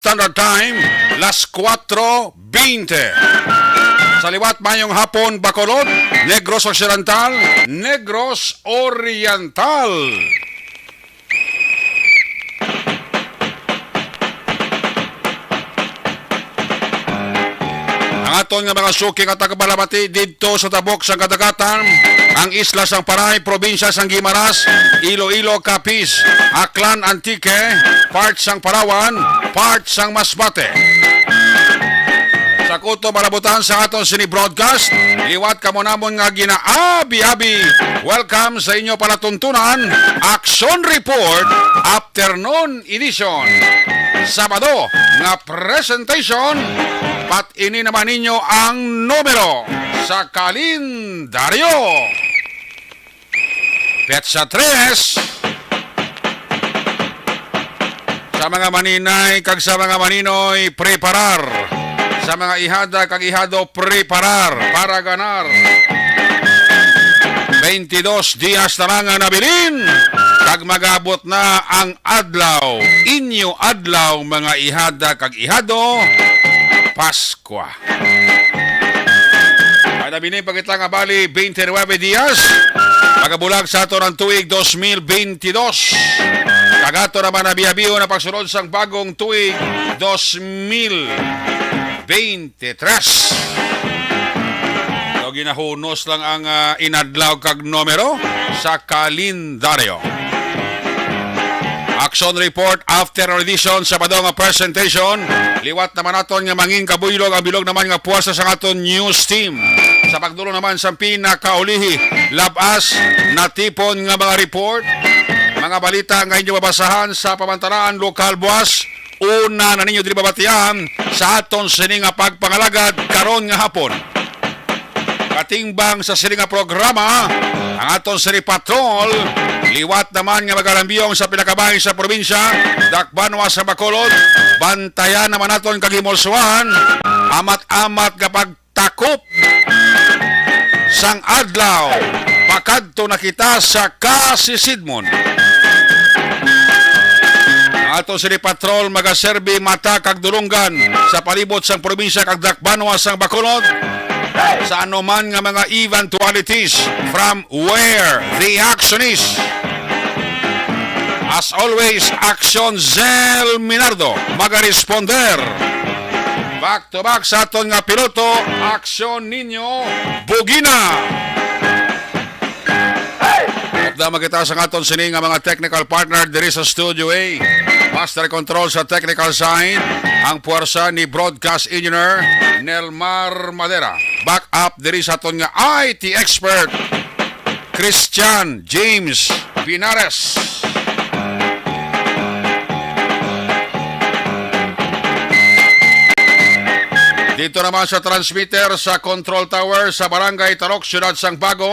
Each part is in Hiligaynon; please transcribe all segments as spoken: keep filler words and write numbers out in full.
Standard Time, las kuwatro bente. Sa liwat, mayong hapon, Bacolod, Negros Occidental, Negros Oriental. Ang aton nga mga suki nga tagapalamati didto sa tabok sang kadagatan, ang isla sang Paray, probinsya sang Guimaras, Iloilo, Capiz, Aklan, Antique, part sang Palawan, part sang Masbate. Sa kutob nga palabutan sa aton sini broadcast, liwat kamo namon nga ginaabi-abi. Welcome sa inyo palatuntunan, Action Report, Afternoon Edition. Sabado nga presentation, pat ini naman ninyo ang numero sa kalendaryo. Petsa tres. Sa mga maninay kag sa mga maninoy, preparar. Sa mga ihada kag ihado, preparar para ganar. Veintidós dias na lang ang nabilin, kag mag-abot na ang adlaw, inyo adlaw, mga ihada kag ihado, Paskwa. Ay, nabilin pa kita nga bali, twenty-nine dias, magabulag sa aton ang tuig dos mil twenty-dos. Kag ato naman abi-abion ang pagsulod sang bagong tuig, dos mil twenty-three. So, ginahunos lang ang, ah, inadlaw kag numero sa kalendaryo. Action Report After Edition, Sabado nga presentation. Liwat naman naton nga mangin kabuylog ang bilog naman nga puwersa sa aton news team. Sa pagdulong naman sa pinakaulihi, labas natipon nga mga report, mga balita nga inyo mabasahan sa pamantalaan lokal buwas. Una na ninyo diri mabatian sa aton sini nga pagpangalagad karon nga hapon. Katimbang sa sini nga programa, ang aton sini patrol, liwat naman nga magalambiyong sa pinakabahin sa probinsya, dakbanwa sa Bacolod, bantayan naman naton kag himulsuhan, amat-amat nga pagtakop sang adlaw, pakadto na kita sa kasisidmon. Ang aton sini patrol magaserbi mata kag dulunggan sa palibot sang probinsya kag dakbanwa sang Bacolod sa anuman nga mga eventualities from where the action is. As always, Action Zell Minardo magaresponder. Back to back sa aton nga piloto, Action Ninyo Bugina. Upda man kita sa aton sini nga mga technical partner diri sa Studio A. Master Control sa technical side, ang puwersa ni Broadcast Engineer Nelmar Madera. Back up diri sa aton nga I T expert, Christian James Pinares. Dito naman sa transmitter sa Control Tower sa Barangay Tarok, Siyudad sang Bago,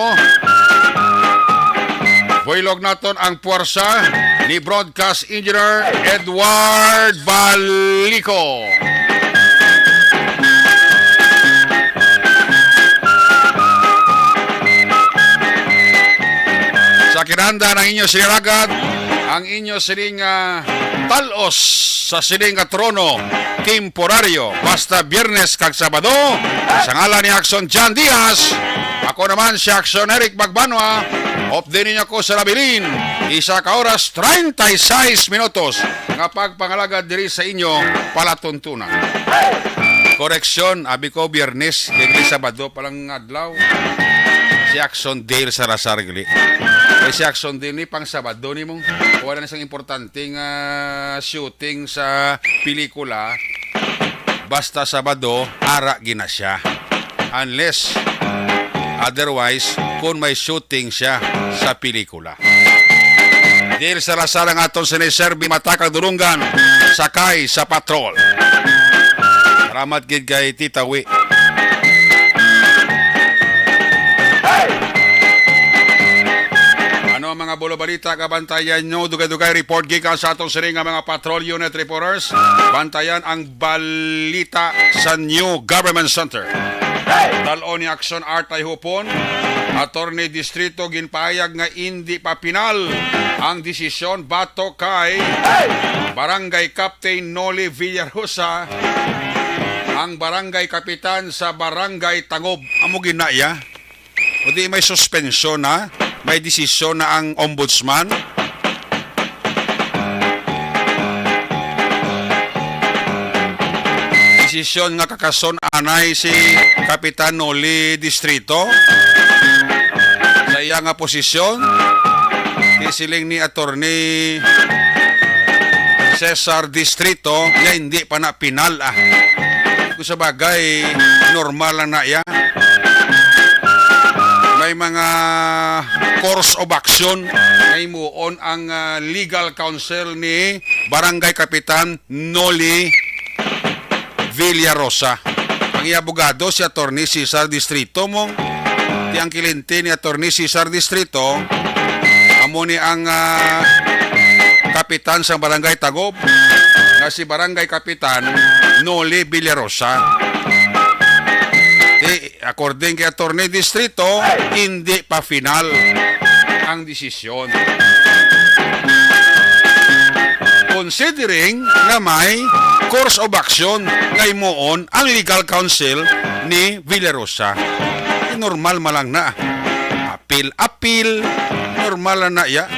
buylog naton ang puwersa ni Broadcast Engineer Edward Balico. Sa kinahanglan ang inyo siniragad, ang inyo sining, ah, talos sa sining nga trono temporaryo, basta Biyernes kag Sabado, sa ngalan ni Action John Diaz, ako naman si Action Eric Magbanwa, update ninyo ako sa Labilin, isa ka oras, treinta y seis minutos nga pagpangalagad diri sa inyo palatuntunan. Koreksyon, abi ko Biyernes, kay dili Sabado palang adlaw. Si Action Dale Salazar gali. Kay si Action Dale ni pang Sabado ni mong wala na siyang importante nga shooting sa pelikula. Basta Sabado, ara gina siya. Unless, otherwise, kung may shooting siya sa pelikula. Dale Salazar ang aton siniserbi, mata kag dulunggan, sakay sa patrol. Salamat gid kay Tita Wi. Ano ang mga bulobalita nga bantayan nyo? Dugay-dugay report gikan sa atong siring nga mga patrol unit reporters. Bantayan ang balita sa New Government Center. Dal-on ni Action Art ay hupon. Attorney Distrito, ginpahayag nga indi pa pinal ang desisyon batok kay Barangay Captain Noli Villarosa, ang barangay kapitan sa Barangay Tangob. Amo gina iya. O di may suspensyon na, may desisyon na ang ombudsman. Desisyon nga kakason anay si Kapitan Noli Distrito sa iya nga posisyon. Di siling ni Attorney Cesar Distrito nga hindi pa na pinal, ah. Kung sa bagay, normal lang na iya. May mga course of action nga himuon ang, ah, legal counsel ni Barangay Kapitan Noli Villarosa. Ang iya abogado si Attorney Cesar Distrito, mong ti ang kilinti ni Attorney Cesar Distrito, amo ni ang, ah, kapitan sa Barangay Tagob nga si Barangay Kapitan Noli Villarosa. Ti, according kay Attorney Distrito, hindi pa final ang desisyon. Considering nga may course of action nga himuon ang legal counsel ni Villarosa. Eh, normal man lang na. Apil-apil, normal lang na iya.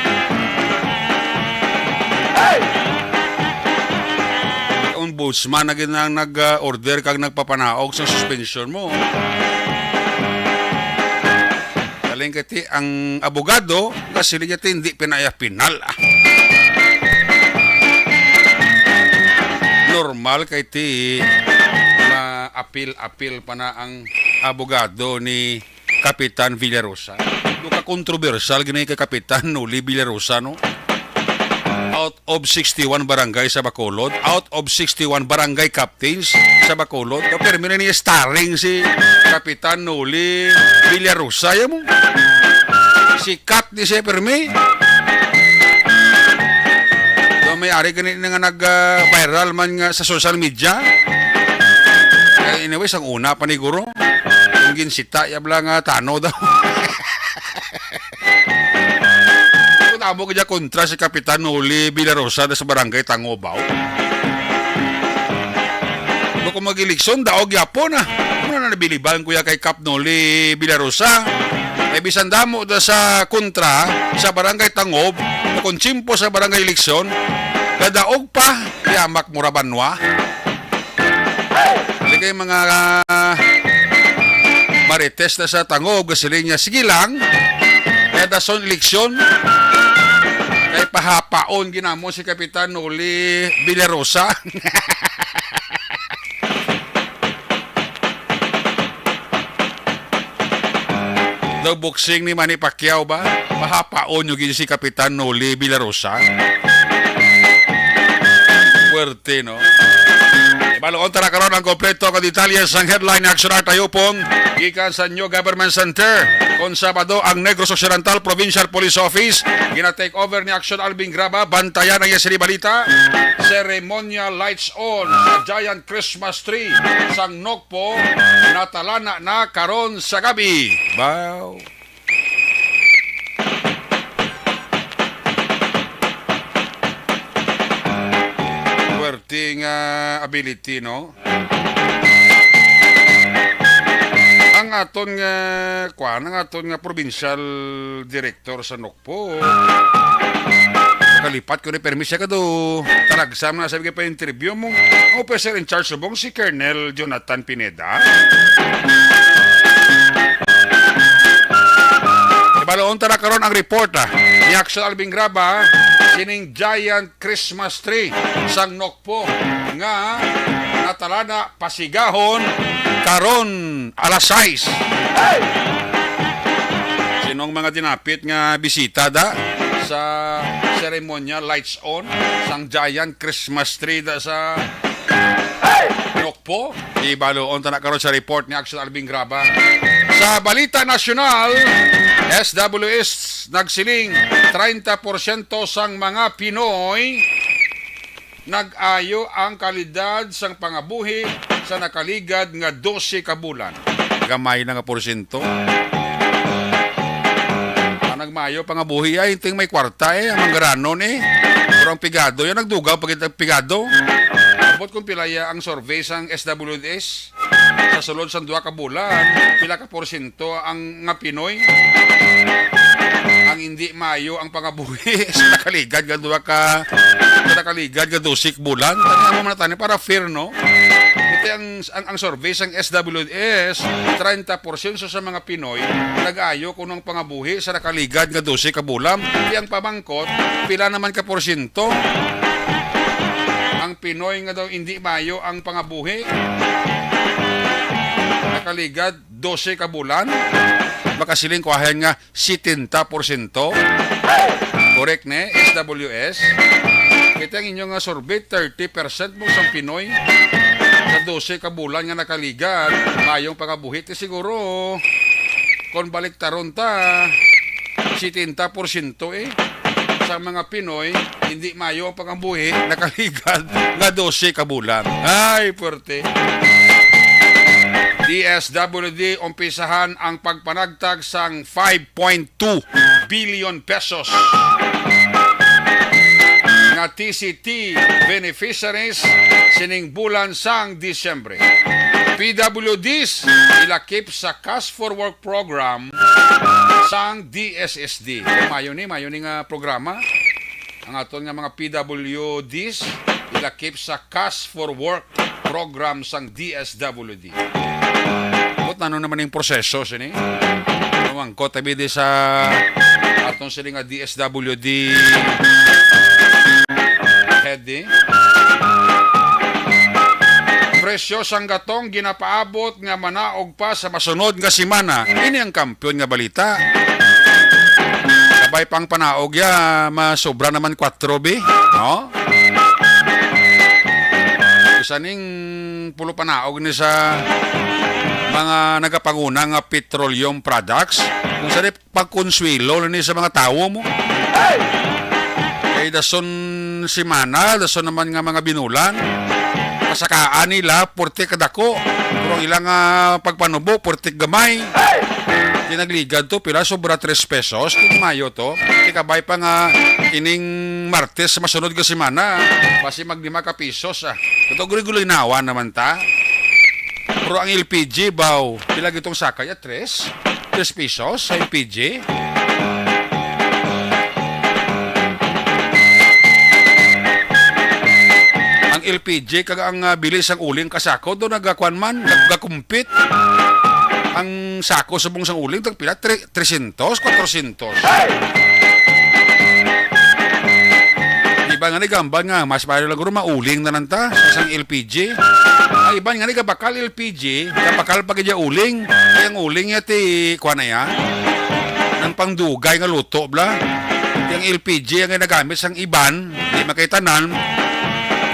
Ombudsman na gid ang nag-order kag nagpapanaog sa suspension mo. Galing kay ti ang abogado, nga sila niya ti hindi pinaya pinal, ah. Normal kay ti maapil-apil pa na ang abogado ni Kapitan Villarosa. Do ka kontrobersyal gini kay Kapitan Noli Villarosa, no? Out of sixty-one barangay sa Bacolod, out of sixty-one barangay captains sa Bacolod, ka permi na ni starring si Kapitan Noli Villarosa, ya mo. Sikat ni siya permi. Do may ari gani na nga nag, ah, viral man nga sa social media. Eh, anyway, sang una pa ni guro, kung ginsita, yabla nga tano daw. Kung amo ka dyan kontra si Kapitan Noli Villarosa na sa Barangay Tangobaw. Kung mag-eleksyon, daog yapon, ah. Ano na nabiliban, kuya, kay Kap Noli Villarosa? Kay bisan damo da sa kontra sa Barangay Tangob, kung tsimpo sa barangay eleksyon, nadaog pa, yamak mura banwa. Hindi kay mga, ah, marites na sa Tangob, gasiling niya, sige lang, kaya dason eleksyon, kay pahapaon ginamo si Kapitan Noli Villarosa. Daw boxing ni Manny Pacquiao ba? Mahapaon nyo gid si Kapitan Noli Villarosa. Puwerte, no? Ibaloon tara karon ang kompleto nga detalye sang headline ni Action Art Ayupong gikan sa New Government Center. Kon Sabado ang Negros Occidental Provincial Police Office, gina-take over ni Action Alvin Graba. Bantayan ang iya sini balita. Ceremonial lights on sa giant Christmas tree sang Nokpo natalana na karon sa gabi. Wow. Puwerte nga ability, no? Ang aton nga, kuwan, ang aton nga provincial director sa Nokpo. Kalipat ko ni permi siya kado. Talagsa man sa pa-interview mo. Ang officer in charge subong si Colonel Jonathan Pineda. Ibaloon tara karon ang report, ah, ni Action Alvin Graba, sining giant Christmas tree sang Nokpo nga natalana pasigahon karon alas sais. Sinong mga dinapit nga bisita da sa ceremonial lights on sang giant Christmas tree da sa Nokpo? Ibaloon ta na karon sa report ni Action Alvin Graba. Sa balita nasyonal, S W S nagsiling, treinta porsyento sang mga Pinoy nag-ayo ang kalidad sang pangabuhi sa nakaligad nga dose ka bulan. Gamay na nga porsyento. Mayo pangabuhi ay ting may kwarta, eh, ang manggaranon, eh. Pero ang pigado, yan nagdugang pag pigado. Abot kung pila ya ang survey sang S W S sa sulod sang duha ka bulan, pila ka porsyento ang nga Pinoy ang hindi mayo ang pangabuhi sa nakaligad nga duha ka sa nakaligad nga dose ka bulan. Tani mo man tani para fair, no? Ito ang, ang, ang survey sang S W S, treinta porsyento sa mga Pinoy nag-ayo kuno ang pangabuhi sa nakaligad nga dose ka bulan. Di ang pamangkot, pila naman ka porsyento ang Pinoy nga daw hindi mayo ang pangabuhi? Nakaligad dose ka bulan? Makasiling ko ahan nga setenta porsyento. Correct, ne? S W S. Kita ang inyo nga survey, thirty percent mo sang Pinoy sa dose ka bulan nga nakaligad, mayong pangabuhi. Ti siguro, kon baliktaron ta, setenta porsyento, eh, sa mga Pinoy, hindi mayo ang pangabuhi, nakaligad nga dose ka bulan. Ay, puwerte. D S W D, umpisahan ang pagpanagtag sang five point two billion pesos nga T C T beneficiaries sining bulan sang Disyembre. P W Ds ilakip sa Cash for Work program sang D S S D. Mayo ni, mayo ni nga programa. Ang aton nga mga P W Ds ilakip sa Cash for Work program sang D S W D. Kung ano naman yung proseso sini? Ang angkot abi di sa aton sini nga D S W D head, eh. Presyo sang gatong ginapaabot nga manaog pa sa masunod nga semana. Ini ang kampiyon nga balita. Kabay pang panaog ya, masobra naman kwatro bi, no? Isa ning pulo panaog ni sa mga nagapanguna nga petroleum products. Kung sa pagkonsuelo na ni sa mga tawo mo. Kay dason semana, dason naman nga mga binulan, pasakaan nila, puwerte kadako. Pero ang ilang, ah, pagpanubo, puwerte gamay. Kinagligad to, pila sobra tres pesos, kung mayo to. Ikabay pa nga ining Martes, masunod nga semana, basi maglima ka pisos, ah. Ito, gulay-gulay nawa naman ta. Pero ang L P G, baw, pila gitong sakay, ah, tres? Tres pesos sa L P G. Ang L P G kag ang, ah, bili sang uling kasako do nagakuan man, nagakumpit. Ang sako subong sang uling tagpila? Tre-, trescientos, cuatrocientos. Iba nga nagambal nga mas maayo lang guro mauling na lang ta sa isang L P G. Ang iban nga nagabakal L P G, gabakal pa gid ya uling. Kay ang uling ya ti, kuha na ya, ang pangdugay nga luto, bla. Ti ang L P G ang ginagamit sang iban, di makitanan,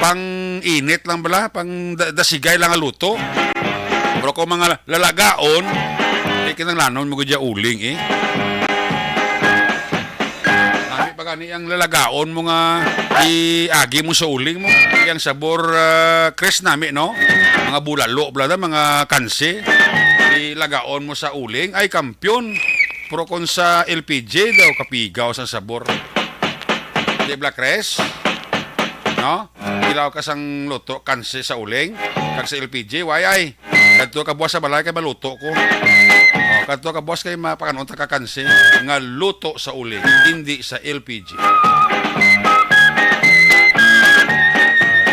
pang init lang, bla, pang da-, dasigay lang nga luto. Pero kung mga lalagaon, eh, kinahanglanon mo gid ya uling, eh. Nami pa gani ang lalagaon mo nga iagi mo sa uling mo. Yang sabor, ah, crisp nami, no? Mga bulalo, bla, mga kansi. Ilagaon mo sa uling, ay kampiyon. Pero kung sa L P G daw, kapigaw sa sabor. Di, bla, crisp? No? Ilaw ka sang luto, kansi sa uling, kag sa L P G, way ay. Kadto ka buwas sa balay kay maluto ko. Oh, kadto ka buwas kay mapakan-on ta ka kansi nga luto sa uling, hindi sa L P G.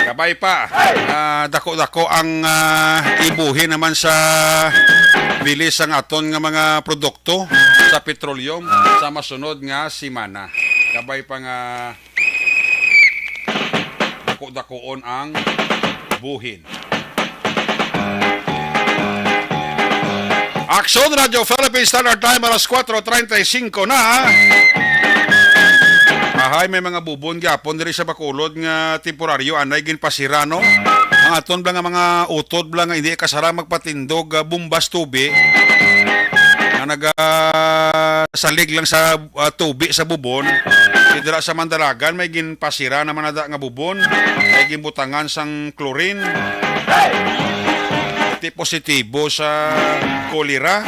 Kabay pa, ah, dako-dako ang, ah, ibuhi naman sa bilis ang aton nga mga produkto sa petroleum sa masunod nga semana. Kabay pa nga dako-dakoon ang buhin. Aksyon, Radyo Philippine Standard Time, alas kuwatro treinta y cinco na. Ahay, may mga bubon gyapon diri sa Bacolod nga temporaryo anay ginpasira, no? Ang aton bala nga mga utod bala nga hindi kasara magpatindog, ah, bumbas tubi nga nagasalig lang sa ah, tubi sa bubon. Di dira sa Mandalagan, may ginpasira naman na da nga bubon. May ginbutangan sang chlorine. ti positibo sa kolera.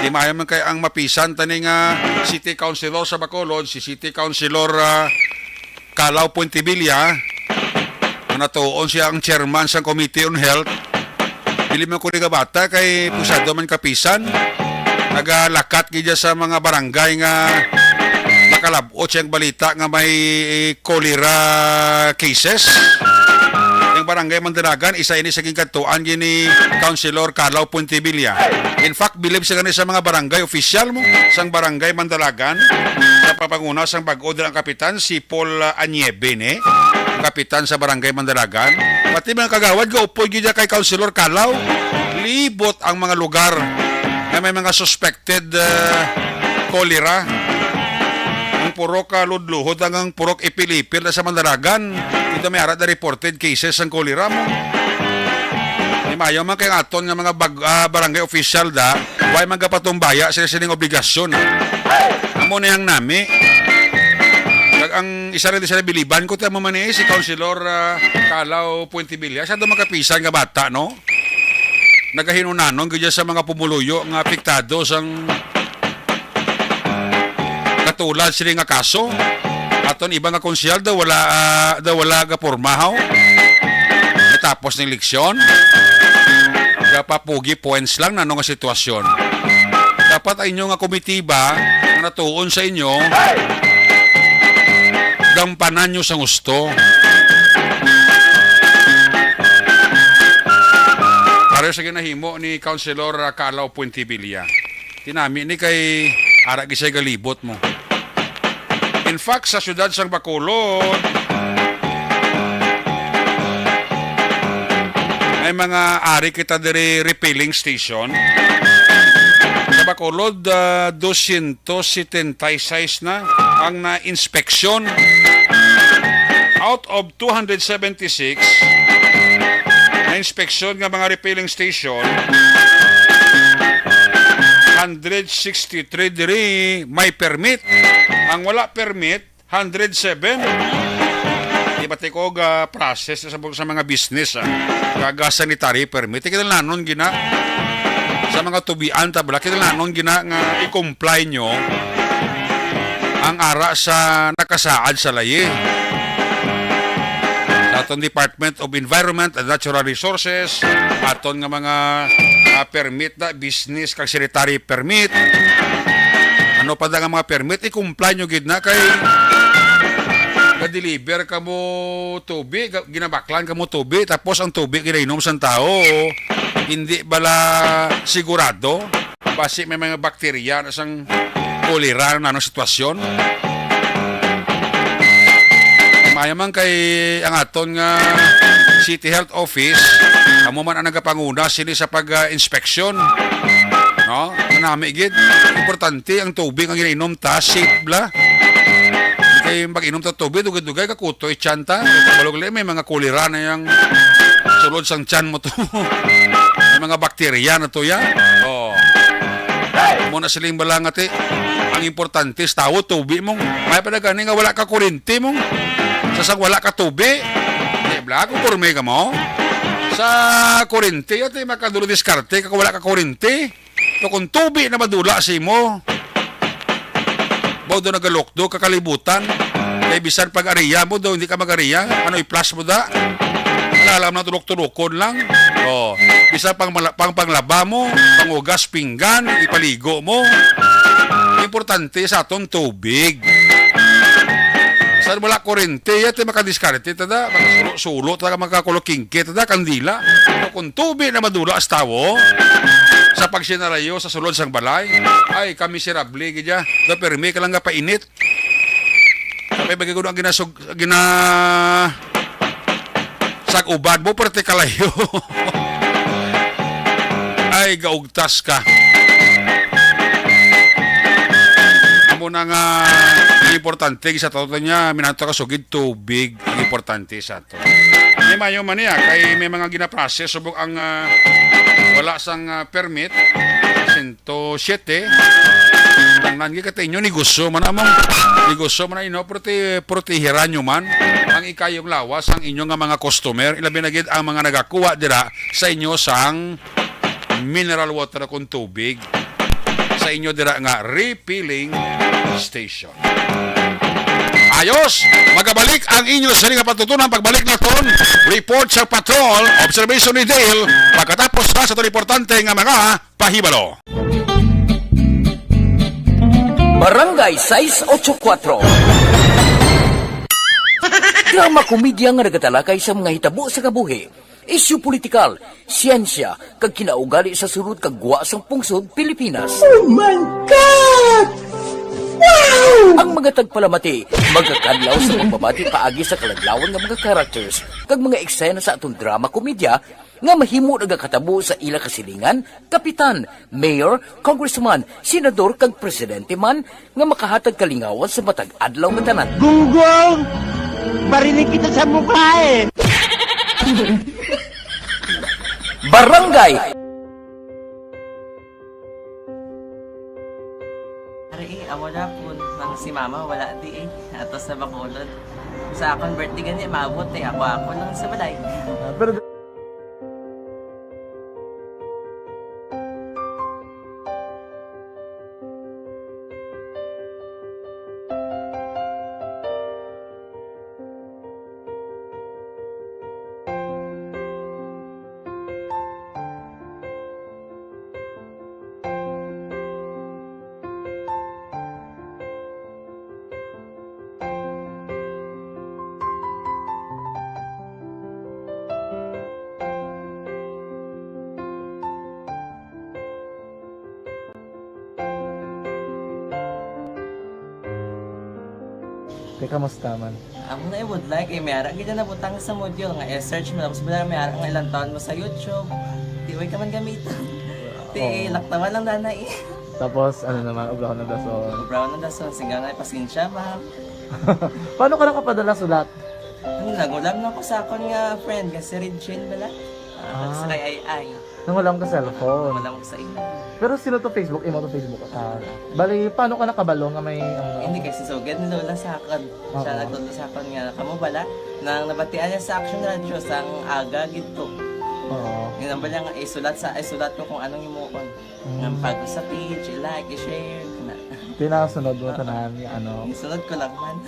Di maayo man kay ang mapisan tani nga city councilor sa Bacolod, si City Councilor, ah, Calao Puentevilla, nga natuon siya ang chairman sang Committee on Health. Dili man ko ni kabata kay pusado man kapisan. Nagalakat gid siya sa mga barangay nga makalab-ot siyang balita nga may cholera cases. Ang barangay Mandalagan, isa ini sa ginkadtuan gid ni Councilor Calao Puentevilla. In fact, bilib siya gani sa mga barangay official mo sang barangay Mandalagan, sa papanguna sang bag-o dira ang kapitan, si Paul, ah, Aniebe, ni kapitan sa barangay Mandalagan. Pati mga kagawad, gaupod gid kay Councilor Calao. Libot ang mga lugar nga may mga suspected, ah, cholera. Ang purok, ah, ludluhod ang, ang purok ipil-ipil na sa Mandalagan. Ito may ara na reported cases sang cholera mo. Di maayo man kay ang aton nga mga bag-, ah, barangay official da, way magapatumbaya sila sining obligasyon. Amo na yang nami. Kag ang isa rin sila biliban ko, tamo man ni si Councilor, ah, Calao Puentevilla. Siya daw makapisan nga bata, no? Nagahinunanon gid sa mga pumuluyo nga apektado sang katulad sini nga kaso. Aton iba nga konsehal daw wala, ah, daw wala gapormahaw. Natapos ng eleksyon, gapapugi points lang na nga sitwasyon. Dapat ang inyo nga komitiba nga natuon sa inyo, gampanan nyo sa gusto. Pareho sa ginahimo ni Councilor, ah, Calao Puentevilla. Tinami ni kay ara gisay galibot mo. In fact, sa siyudad sang Bacolod, may mga ari kita diri refilling station. Sa Bacolod, ah, dosyentos setenta y seis na ang na-inspeksyon. Out of two hundred seventy-six na inspeksyon nga mga refilling station, hundred sixty-three diri may permit. Ang wala permit, hundred seven. Di ba, ti ko ga process sa, sa mga business, ah, gaga sanitary permit. Ti kinahanglanon gina sa mga tubian, tabla, kinahanglanon gina nga i-comply nyo ang ara sa nakasaad sa layi. Sa aton Department of Environment and Natural Resources, aton nga mga, ah, permit na business kag sanitary permit. Ano pa da nga mga permit, i-comply nyo gid na kay ga-deliver ka mo tubig, ga-, ginabaklan ka mo tubig, tapos ang tubig ginainom sang tao, hindi bala sigurado? Basi may mga bakterya na sang kolera na anong sitwasyon. Maya man kay ang aton nga City Health Office, amo man ang nagapanguna sini sa pag, ah, inspeksyon. No? Manami gid, importante ang tubig ang ginainom ta, safe bla. Kay pag inom ta tubig, dugay-dugay ka kutoy tiyan ta. Balog lang, may mga kolera na yang sulod sang tiyan mo to. May mga bakterya na to ya. Oh. Mo na siling bala nga ti, ang importante sa tawo, tubi mong. May pa na gani nga wala ka kurinti mong. Sa sang wala ka tubi. Di bla, konforme ka mo. Sa kurinti, ati makadulo diskarte, kag wala ka kurinti. To kung tubi na madula sa imo. Baw do nagalukdo ka kalibutan. Kay bisan pag-ariya mo do, hindi ka mag-ariya. Ano, i-flash mo da? Wala lang na tulok-tulokon lang. Oh, bisan pang mala-, pang panglaba mo, pangugas pinggan, ipaligo mo. Importante sa aton tubig. Sa wala kurente, yate makadiskarte ta da, makasulo-sulo ta, makakulokingke ta da, kandila. Pero kung tubi na madula sa tawo, sa pagsinalayo sa sulod sang balay, ay, kamiserable gid ya. Da, permi ka lang nga painit. Kapay bagay ko ang ginasug-, gina-, sag-uban mo, pero ti kalayo. Ay, gaugtas ka. Amo na nga, ang importante sa tawo niya, minanto ka sugid tubig, ang importante sa ato. May mayo man niya, kay may mga ginaprocess, subok ang, ah, wala sang, ah, permit, sento siyete. Ang nangi ka inyo, negosyo man among, negosyo man inyo, prote-, protehiran nyo man ang ikayong lawas, ang inyo nga mga customer, ilabi na gid ang mga nagakuha dira sa inyo sang mineral water, kung tubig sa inyo dira nga refilling station. Ayos, magabalik ang inyo sini nga patutunan pagbalik naton report sa patrol, observation ni Dale, pagkatapos na sa itong importante nga mga pahibalo. Barangay sais ocho kuatro. Drama komedya nga nagatalakay sa mga hitabo sa kabuhi, isyu politikal, siyensya, kag kinaugali sa sulod kag gwa sang pungsod Pilipinas. Oh my God! Wow! Ang mga tagpalamati magakadlaw sa pagbabati paagi sa kaladlawan nga mga characters kag mga eksena sa aton drama komedya nga mahimo nagakatabo sa ila kasilingan, kapitan, mayor, congressman, senador, kag presidente man nga makahatag kalingawan sa matag adlaw nga tanan. Gunggong! Barinig kita sa mukha eh! Barangay! Ari eh, amo na po nang si mama wala di eh. Ato sa Bacolod. Sa akong birthday gani, maabot eh. Ako-ako lang sa balay. Ah, pero Te, kamusta man? Amo na ibudlay kay may ara gid na butang sa module nga i-search mo, tapos bala may ara nga ilang taon mo sa YouTube. Di way ka man gamiton. Ti Oo. Laktawan lang dana eh. Tapos ano naman, obrahon ng dason. Obrahon ng dason, sigang ay pasensya, ma'am. Paano ka nakapadala sulat? Ano, nagulam na ko sa akon nga friend nga si Regine bala. Ah, Ah. Sa kay Ay Ay. Nang wala ka cellphone. Wala ko sa imo. Pero sino to Facebook? Imo to Facebook? Ah, bali, paano ka nakabalo nga may ano? Hindi kay si Sugad ni Lola sa akon. Siya Oo. Nagtudlo sa akon nga kamo bala nang nabatian niya sa Action Radio sang aga gid to. Oo. Nga nang bala nga isulat sa isulat ko kung anong imuon. Mm. Nga pag sa page, i-like, i-share, na. Tinasunod mo tanan nga ano. Isunod ko lang man.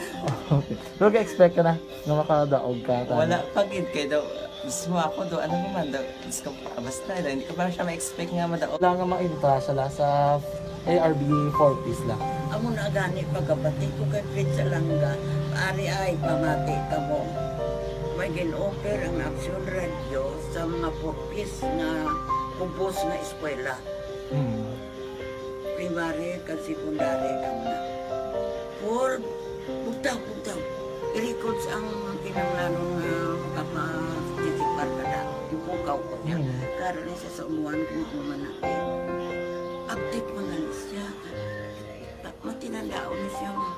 Okay. Pero ga-expect ka na nga makadaog ka tanan? Wala pa gid kay daw Mismo ako do, ano naman do, Diyos ko, basta, hindi ko pa siya ma-expect nga madaog. Wala nga mainta siya la sa A R B four Ps la. Amo na gani pagkabati ko kay Fred Salanga, ari ay pamati kamo. May gin-offer ang Action Radio sa mga four Ps nga kubos nga eskwela. Hmm. Primary kag secondary kamo na. Four, bugtaw, bugtaw. I-records ang kinahanglanon nga makapatisipar ka na. Ipukaw ko niya. Mm. Karon ni sa umuan kung ano man natin. Update man gani siya. Ta-, matinandao ni siya nga.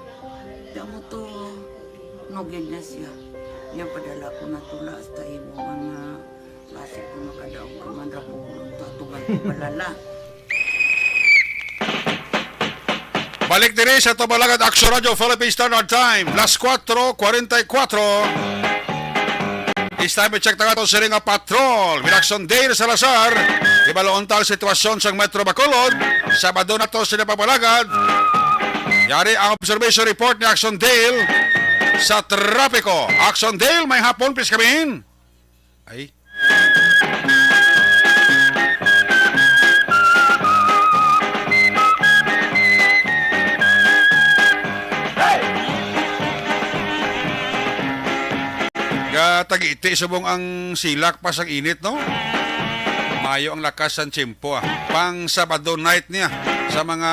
Damo to, nugid na siya. Niya padala ko na tula hasta imo nga basi ko makadaog ka man ra ko, tatugan ko palala. Balik diri sa Tumalagad Action Radio Philippine Standard Time, las cuatro cuarenta y cuatro. This time, i-check ta nga to sini nga patrol. With Action Dale Salazar, ibaloon ta ang sitwasyon sa Metro Bacolod. Sabado na to sila papalagad. Yari ang observation report ni Action Dale sa trapiko. Action Dale, may hapon, please come in. Ay. Gatagiti subong ang silak pa sang init, no? Mayo ang lakas sang tiyempo, ah. Pang Sabado night niya sa mga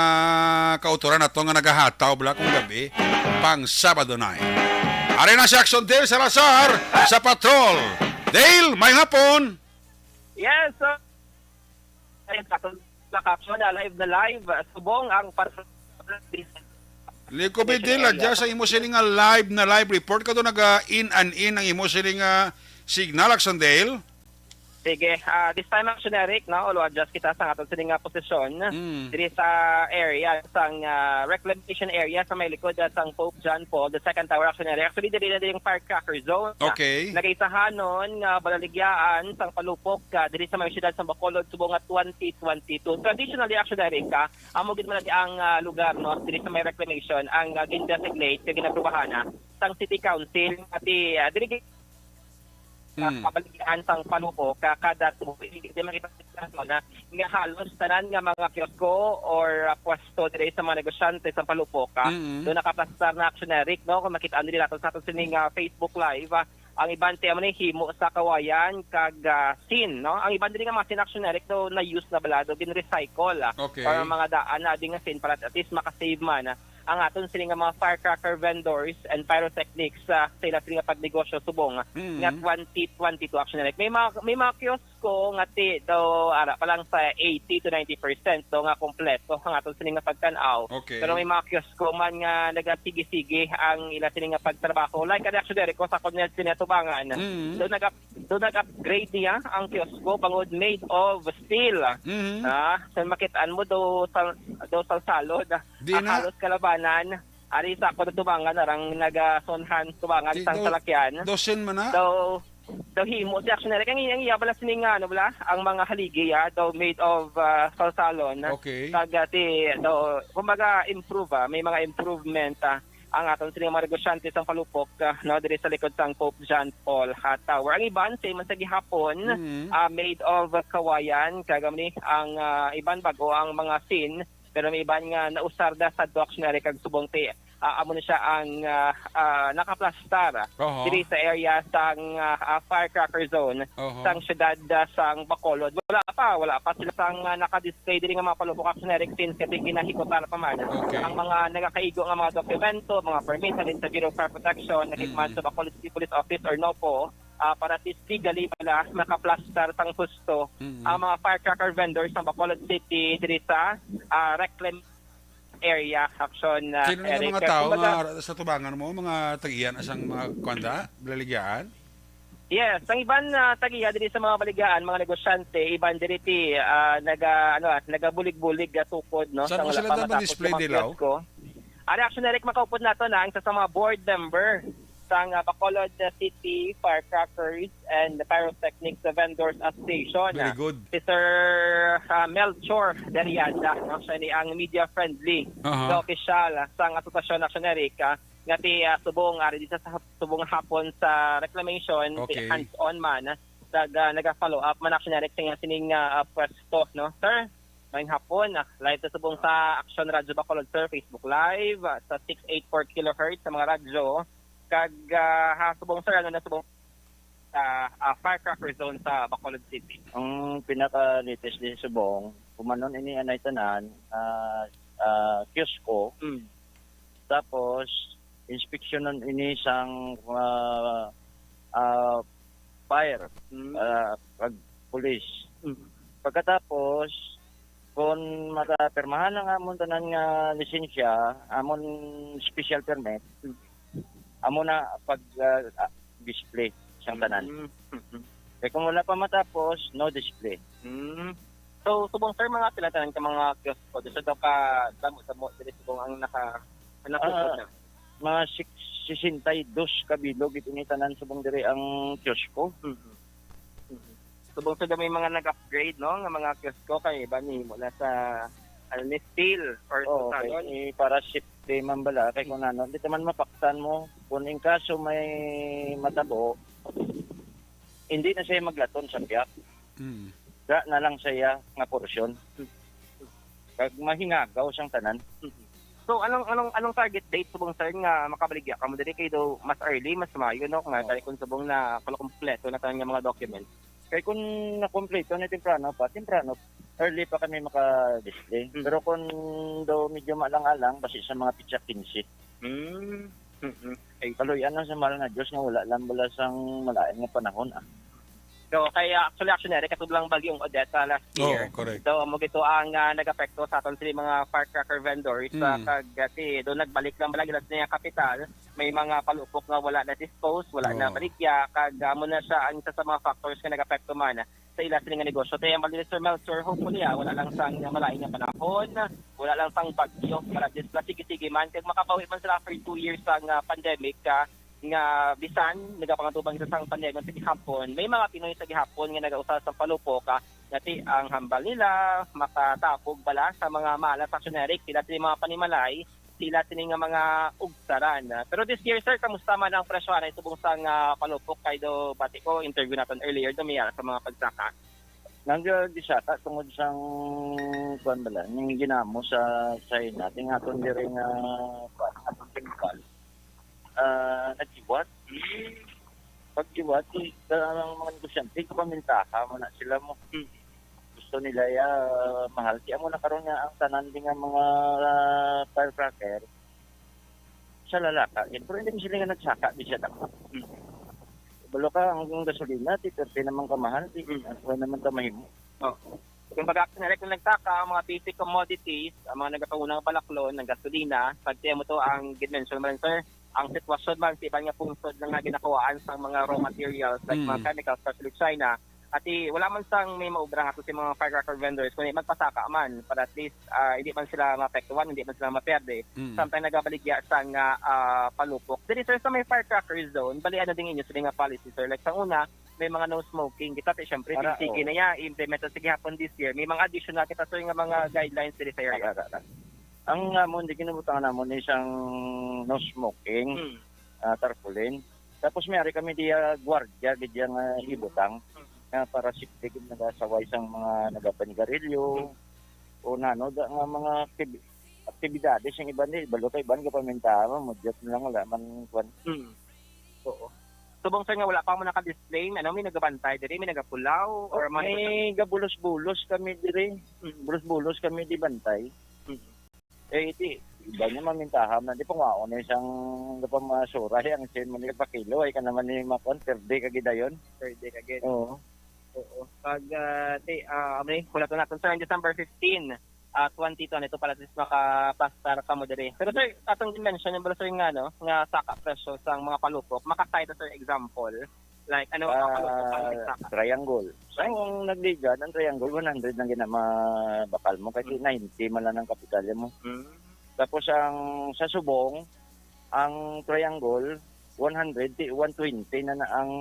kautoran nato nga nagahataw bala kung gabi. Pang Sabado night. Ari na si Action Dale Salazar sa Patrol. Dale, may hapon. Yes, sir. Ay, sa, sa caption na live na live, ah, subong ang par- Liko Bidil, adya sa imo sini nga live na live report ka to, naga in and in ang imo sini nga signal, Action Dale. Sige, ah, this time, Action Eric, no, olo-adjust kita sa aton sini nga posisyon. Mm. Diri sa area, sang, ah, reclamation area sa may likod, ah, sang Pope John Paul the Second Tower, Action Eric. Actually, diri na diri yung firecracker zone. Ah, Okay. nagaisahanon nga balaligyaan sang palupok, ah, diri sa may siyudad sa Bacolod, subong nga twenty twenty-two. Traditionally, Action Eric, ah, amo gid man ang, ah, lugar, no, diri sa may reclamation, ang, ah, gin-designate, nga ginaprobahan, ah, sang City Council, ati, ah, diri gid, ah, Mm. kabaligyan sang palupok, ah, kada tuig. Di makita sa na nga halos tanan nga mga kiosko or, ah, pwesto diri sa mga negosyante sa palupok, ah, Mm. do nakaplastar na, Action Eric, no? Kung makita nila nato sa ato sining, ah, Facebook Live, ah, ang iban ti amo ni himo sa kawayan kag, ah, sin, no? Ang iban diri nga mga sin, Action Eric, do na-use na bala, do gin-recycle, ah, Okay. or mga daan na di nga sin para at least makasave man, ah, ang aton sini nga mga firecracker vendors and pyrotechnics, ah, sa ila sini nga pagnegosyo subong, ah, Mm. nga twenty twenty-two, Action Eric. May mga, may mga kiosko nga ti daw ara pa lang sa eighty to ninety percent daw nga kompleto ang aton sini nga pagtan-aw. Okay. Pero may mga kiosko man nga nagasigi-sige ang ila sini nga pagtrabaho. Like, ano, Action Eric, ko sa Cornell sini tubangan. Mm. Daw nag-up-, daw nag-upgrade niya ang kiosko bangod made of steel. Mm. Ah, so makit-an mo daw sal-, daw salsalod. Di Ah, na. halos kalabanan. Ari sa ako tubangan, arang nagasonhan tubangan Di sang daw, salakyan. Dosen man na? Daw, daw himo si Action Eric. Ang, ang iya bala sini nga, ano bala, ang mga haligi, ah, daw made of, ah, salsalon. Okay. Kag, ah, ti, daw, kumbaga, improve, ah. May mga improvement, ah, ang aton sini mga negosyante sang palupok, ah, no, diri sa likod sang Pope John Paul, ah, Tower. Ang iban, same man sa gihapon, Mm. ah, made of kawayan. Kag, amo ni, ang, ah, iban bago ang mga sin, pero may iban nga nausar da sa Action Eric kag subong ti, ah, amo na siya ang, ah, ah, nakaplastar Oho. diri sa area sang, ah, ah, firecracker zone Oho. sang siyudad, ah, sang Bacolod. Wala pa, wala pa sila sang, ah, naka-display diri nga mga palupok, Action Eric, since kasi ginahikutan pa man Okay. ang mga nagakaigo nga mga dokumento, mga permit halin sa Bureau of Fire Protection, nahikman Mm. sa Bacolod City Police Office or NOFO, ah, para at least legally bala makaplastar sang husto Mm. ang mga firecracker vendors sa Bacolod City diri sa, ah, reclaim area, Action, ah, Sino nga Eric. mga tao Kumbaga, nga sa tubangan mo, mga tag-iya na sang mga kwanda, balaligyaan? Yes, ang iban, ah, tag-iya diri sa mga baligyaan, mga negosyante, iban diri ti, ah, naga, ano, ah, nagabulig-bulig, ah, tukod, no, Saan sa mo wala sila pa dapat matapos display, yung mga Dilaw? kiosko. Ari, Action Eric, makaupod nato na ang isa sa mga board member sang, ah, Bacolod City Firecrackers and Pyrotechnics Vendors Association, Very ah, good. si Sir, ah, Melchor Deriada, no? Siya ni ang media friendly Aha. nga opisyal, ah, sang asosasyon, Action Eric, ah, nga ti, ah, subong, ari, di sa, sa subong hapon sa reclamation, ti Okay. hands-on man, ah, nag, ah, naga-follow up man, Action Eric, sa sining, ah, ah, pwesto, no? Sir, maayong hapon, ah, live sa subong sa Action Radio Bacolod, sir, Facebook Live, ah, sa six eight four kilohertz sa mga radyo, kag, ah, ha, subong, sir, ano na subong sa, ah, firecracker zone sa Bacolod City? Ang pinaka-latest din subong, kumanon ini anay tanan, ah, ah, kiosko. Mm. Tapos, inspeksyonon ini sang, ah, ah, fire, Mm. ah, kag pulis. Mm. Pagkatapos, kung magapirmahan ang amon tanan nga lisensya, amon special permit, Mm. amo na pag, ah, ah, display sang tanan. Mm. Mm. Kay kung wala pa matapos, no display. Mm. So, subong, sir, mga pila tanan ka mga kiosko? Gusto daw ka damo-damo diri subong ang naka-, ang Ah, nakupod na? Mga six, sesenta y dos ka bilog, ito ni tanan subong diri ang kiosko. Mhm. Mhm. Subong, sir, may mga nag-upgrade, no, nga mga kiosko kay iba ni mula sa, ano ni, steel or Oo, sa salon. Kay, eh, para safety man bala, kay kung ano, di ta man mapaktan mo. Kung in kaso may matabo, hindi na siya maglaton sa piyak. Mm. Ga na lang sa iya nga porsyon. Kag mahingagaw sang tanan. So, anong, anong, anong target date subong, sir, nga makabaligya kamo diri? Kay daw mas early, mas maayo, no? Nga Oo. tayo kung subong na kumpleto na tanan nga mga documents. Kay kung nakumpleto na temprano pa, temprano, early pa kami maka-display. Hmm. Pero kung daw medyo maalang-alang, basi sa mga pitsa quince. Hmm. Mm-mm. Ay, kaluy-an lang sa mahal nga Diyos nga wala lang bala sang malain nga panahon, ah. So, kay, ah, actually, actually, Eric, katod lang bagyong Odette, ah, last year. Oo, correct. So, mo gito ang, ah, nag-apekto sa aton sila mga firecracker vendors, ah, Mm. kag, ah, ti, do nagbalik lang bala gila sa kapital. May mga palupok nga wala na dispose, wala na Oo. baligya, kag, ah, mo na siya ang isa sa mga factors nga nag-apekto man sa ila sila nga negosyo. Kaya ang bali, Sir Melchor, hopefully, ah, wala lang sang malain nga panahon, wala lang sang bagyo, para at least sige-sige man, kag makabawi man sila after two years sang, ah, pandemic, ah, nga bisan nagapangatuban sa sang pandemic sa gihapon, may mga Pinoy sa gihapon nga nagausa sa palupok, ah, nga ti ang hambal nila makatabog bala sa mga malas, actually, Eric, sila sila mga panimalay, sila sila nga mga ugsaran. Ah, pero this year, sir, kamusta man ang presyo anay subong sang, ah, palupok? Kay do bati ko, interview naton earlier, do may ara sa mga pagsaka. Nang gisaka tungod sang kuan bala, ning ginamo sa China, ting aton diri nga kuan, aton chemical. Ah, nagiwat. Paggiwat, eh, ang mga negosyante, kapamintaha mo na sila mo. Hmm. Gusto nila ya mahal. Kaya mo na karon nga ang tanan din nga mga, ah, firecracker sa lalaka. Yan. Pero hindi mo sila nga nagsaka, di siya dapat. Hmm. Balo ka, ang gasolina, ti thirty naman kamahal, ti Hmm. ano naman ka mahimo. Oh. Kung baga, kung nagtaka ang mga basic commodities, ang mga nagapaunang balaklon, ang gasolina, pag mo to ang ginmension man, sir, ang sitwasyon man sa iban nga pungsod lang nga ginakuhaan sa mga raw materials like Mm. mga chemicals, especially China, at i, wala man sang may maubra nga sa mga firecracker vendors, kundi magpasaka man para at least ah, hindi man sila maapektuhan, hindi man sila maperde. Mm. Samtang nagabaligya sa nga ah, palupok. Diri, sir, sa may firecracker zone, bali ano din inyo sila nga policy, sir? Like sa una, may mga no smoking. Kita, sir, syempre, Para, sige oh. na niya, i-implement na sa gihapon this year. May mga additional kita, sir, nga mga guidelines diri sa area. Ara, ara, ara. Ang amon, di kinabutangan namon isang no smoking, Hmm. ah, tarpaulin. Tapos may ari kami diya gwardiya, gid diya nga ibutang, nga para safety gid nagasaway sang mga nagapanigarilyo, o nano, da, nga mga aktibi-, aktibidades ang iban, di, balo kay iban, kapamintahan mo, mudyot na lang, wala man, kwan. Hmm. Oo. Subong, sir, nga wala pa mo naka-display, ano, may nagabantay diri, may nagapulaw, or mga May gabulos-bulos kami diri. Mm. Bulos-bulos kami di bantay. Mm. Eh, iti, iba niya mamintahan na, di panguhaon na isang gapamasura, eh, ang sin mo ni pakilo, ay ka naman ni makon, perde ka gidayon. Perde ka gid. Oo. Oo. Pag, ah, ti, ah, may, wala to natin, sir, ang December fifteen, ah, twenty twenty-two, para at least makapastar ka mo diri. Pero, sir, atong dimension yung, sir, nga, no, nga saka presyo sa mga palupok, makasay to, sir, example, like, ano, ang palupok ang Ah, saka? Triangle. So, ang nagligad, ang triangle, one hundred lang ginamabakal mo, kasi Mm. ninety man lang ang kapital mo. Hmm. Tapos ang sa subong, ang triangle, one hundred, ti one twenty na, na ang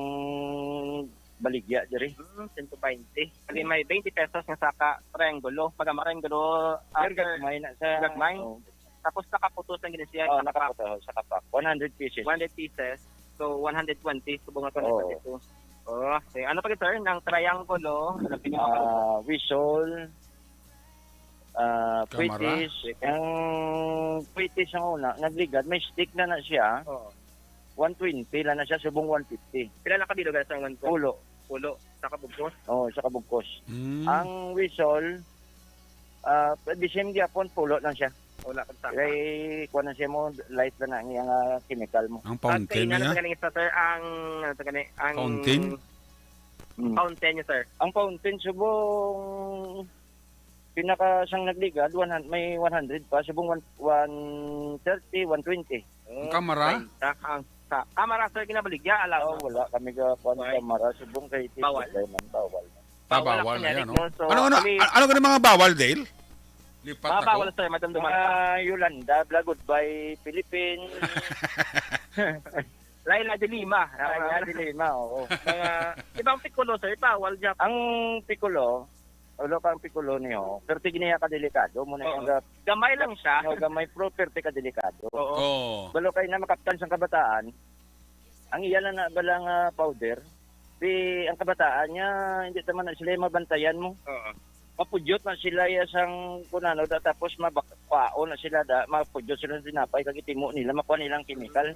baligya diri. Hmm, sento baynte. Kasi may twenty pesos nga saka triangulo. Pag ang triangulo, ah, Pero gagmay na sa... Gagmay? Oh, tapos nakaputos ang ginisiya. oh, nakaputo sa kapak. One hundred pieces. One hundred pieces. So, one hundred twenty. Subong nga Oo. twenty-two. Oh, okay. Ano pa, sir? Ng triangulo. Ano pa yung mga Ah, whistle, ah, Kamara? Kwitis. Ang kwitis ang una, nagligad, may stick na na siya. Oo. One twenty lang na siya, subong one fifty. Pila na kabilog sa one ko? Pulo. Pulo. Sa kabugkos? Oh, sa kabugkos. Mm. Ang whistle, ah, the same gyapon, pulo lang siya. Wala pag saka. Kay, kuha na siya mo, light na na ang iyang, ah, chemical mo. Ang fountain Pagkaina niya? Sa ganing isa, sir, ang, ano sa ganing, ang Fountain? Mm. Fountain niya, sir. Ang fountain, subong, pinaka sang nagligad, one hundred, may one hundred pa, subong one, one thirty, one twenty. Ang kamara? Ang sa, kamara, sir, ginabaligya, alam Oh, wala kami ga kuan Why? Kamara, subong kay Bawal. Bawal man, bawal. Ah, Bawal bawal ang na yan, kinetic, no? no? So, Ano, ano, kami- ano, ano mga bawal, Dale? Lipat Mga ako. Bawal, sir, madam duman pa. Mga Yolanda, Bla, Goodbye, Philippines. Laila de Lima. Ay, nga, dilema, oo. Mga, ibang pikulo, sir, bawal dyan. Ang pikulo, ulo ka ang pikulo niyo, pero tigniya ka delikado, mo na Oo. yung ga-, Gamay lang siya. yung gamay pro, pero ka delikado. Oo. Oo. Balo kayo na makaptan sa kabataan, ang iya lang na bala nga powder, di ang kabataan niya, hindi naman na sila yung mabantayan mo. Oo. Mapudyot na sila ya sang kunano da, tapos mabakwaon na sila da, mapudyot sila sa tinapay, kag itimo nila, makuha nilang chemical.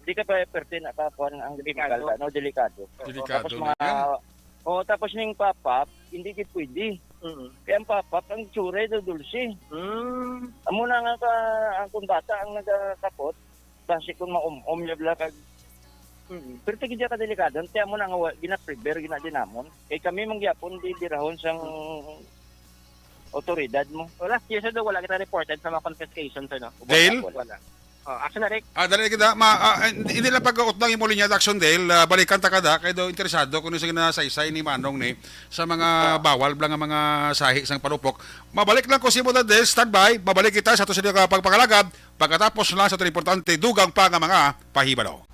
Di ka pa perte na kakuha ang chemical Delikado. Da, no? Delikado. Delikado Tapos na mga, yan. oh, tapos ning papap, hindi gid pwede. Mm. Kaya ang papap, ang tsura daw dulce. Mm. Amo na nga ka, ang kung bata ang nagakapot, basi kung maum-om niya bala kag Mm. Pero tigid ka delikado, kaya mo na nga wa-, gina-prepare, gina-, din namon. Kay kami man gyapon, di dirahon sang otoridad mo. O, last year, sir, daw wala kita reported sa mga confiscation, sir, no? Dale? Wala. Oh, action na, Rick. Ah, dali kita. Ma, ah, hindi lang pag-utang yung linya, Action Dale. Ah, balikan ta ka da. Kaya daw interesado kung ano sa ginasaysay ni Manong ni sa mga bawal bala nga mga sahi sang palupok. Mabalik lang ko si Muda Dale. Standby. Mabalik kita sa ato sa pagpakalagad. Pagkatapos lang sa aton importante, dugang pa nga mga pahibalo.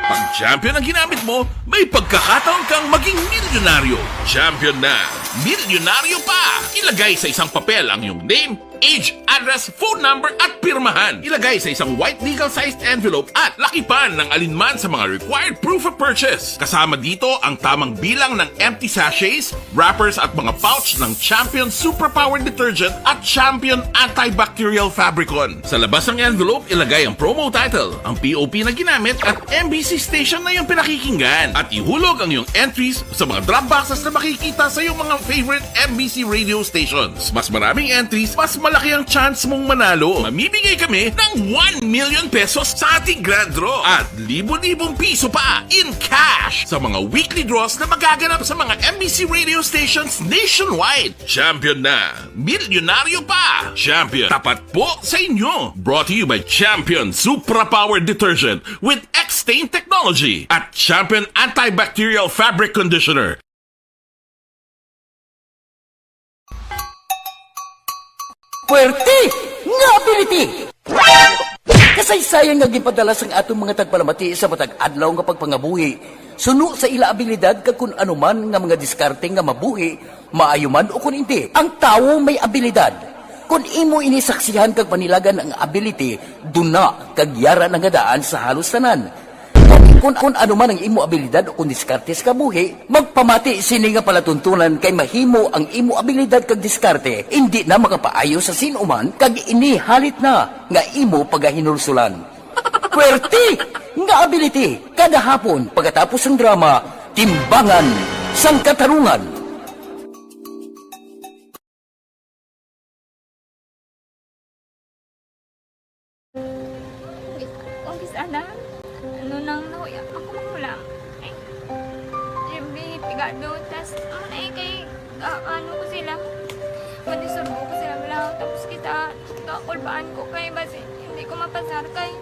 Pag champion ang ginamit mo, may pagkakataon kang maging milyonaryo. Champion na, milyonaryo pa! Ilagay sa isang papel ang iyong name, age, address, phone number, at pirmahan. Ilagay sa isang white legal-sized envelope at lakipan ng alinman sa mga required proof of purchase. Kasama dito ang tamang bilang ng empty sachets, wrappers at mga pouch ng Champion Superpower Detergent at Champion Antibacterial Fabricon. Sa labas ng envelope, ilagay ang promo title, ang P O P na ginamit at M B C station na iyong pinakikinggan. At ihulog ang iyong entries sa mga drop boxes na makikita sa iyong mga favorite M B C radio stations. Mas maraming entries, mas malaki ang chance mong manalo. Mamimigay kami ng one million pesos sa ating grand draw at libo-libong piso pa in cash sa mga weekly draws na magaganap sa mga M B C radio stations nationwide. Champion na! Milyonaryo pa! Champion, tapat po sa inyo! Brought to you by Champion Supra Power Detergent with X-Stain Technology at Champion Antibacterial Fabric Conditioner. Puwerte nga ability! Kasaysayan nga ginpadala sang aton mga tagpalamati sa matag adlaw nga pagpangabuhi, suno sa ila abilidad kag kun ano man nga mga diskarte nga mabuhi, maayo man o kun indi. Ang tawo may abilidad. Kun imo ini saksihan kag panilagan ang ability, duna kag yara na nga daan sa halos tanan. Kun, kun ano man ang imo abilidad o kun diskarte sa kabuhi, magpamati sini nga palatuntunan kay mahimo ang imo abilidad kag diskarte indi na makapaayo sa sin-o man kag ini halit na nga imo pagahinulsulan. Puwerte nga ability kada hapon pagkatapos sang drama, Timbangan sang Katarungan. Kung kis-, ana, ano nang nahuya ako, magulang. Ay, siyempre, pigado. Tas, amo na eh, kay, ah, ano ko sila, madisturbo ko sila, wala. Tapos kita, kakulbaan ko kay, basi, hindi ko mapasar kay.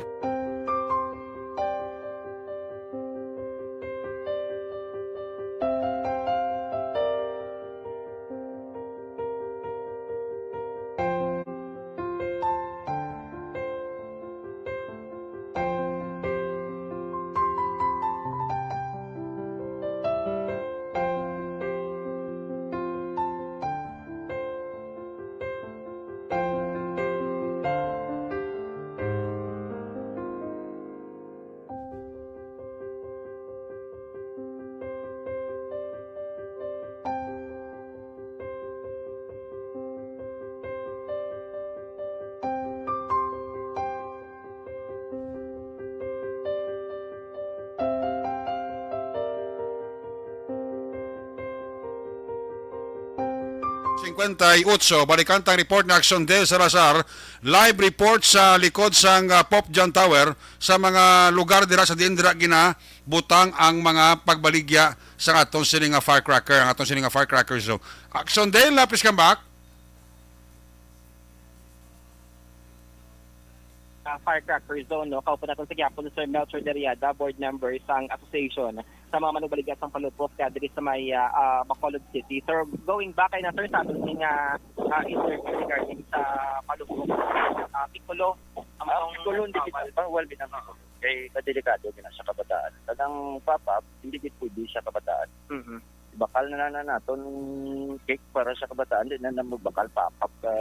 Singkwenta y otso, balikan tang report ni Action Del Salazar. Live report sa likod sang, ah, Pope John Tower, sa mga lugar dira sa diin dira ginabutang ang mga pagbaligya sa aton sini nga firecracker, ang aton sini nga firecracker zone. Action Del, na, please come back. Ah, firecracker zone, no? Kauban naton sa gihapon si Sir Melchor Deriada, board member sang association sa mga manugbaligya sang palupok, ah, diri sa may, ah, ah, Bacolod City. Sir, going back kay na, sir, sa aton nga, ah, interview regarding sa palupok, ah, Piccolo, ang Ah, Piccolo, hindi bawal. Kita, ah, well, binang-, kay kadelikado gina sa kabataan. Kanang pop-up, hindi gid pwede sa kabataan. Mhm. Bakal na lang na naton cake para sa kabataan, di na na magbakal pop-up ka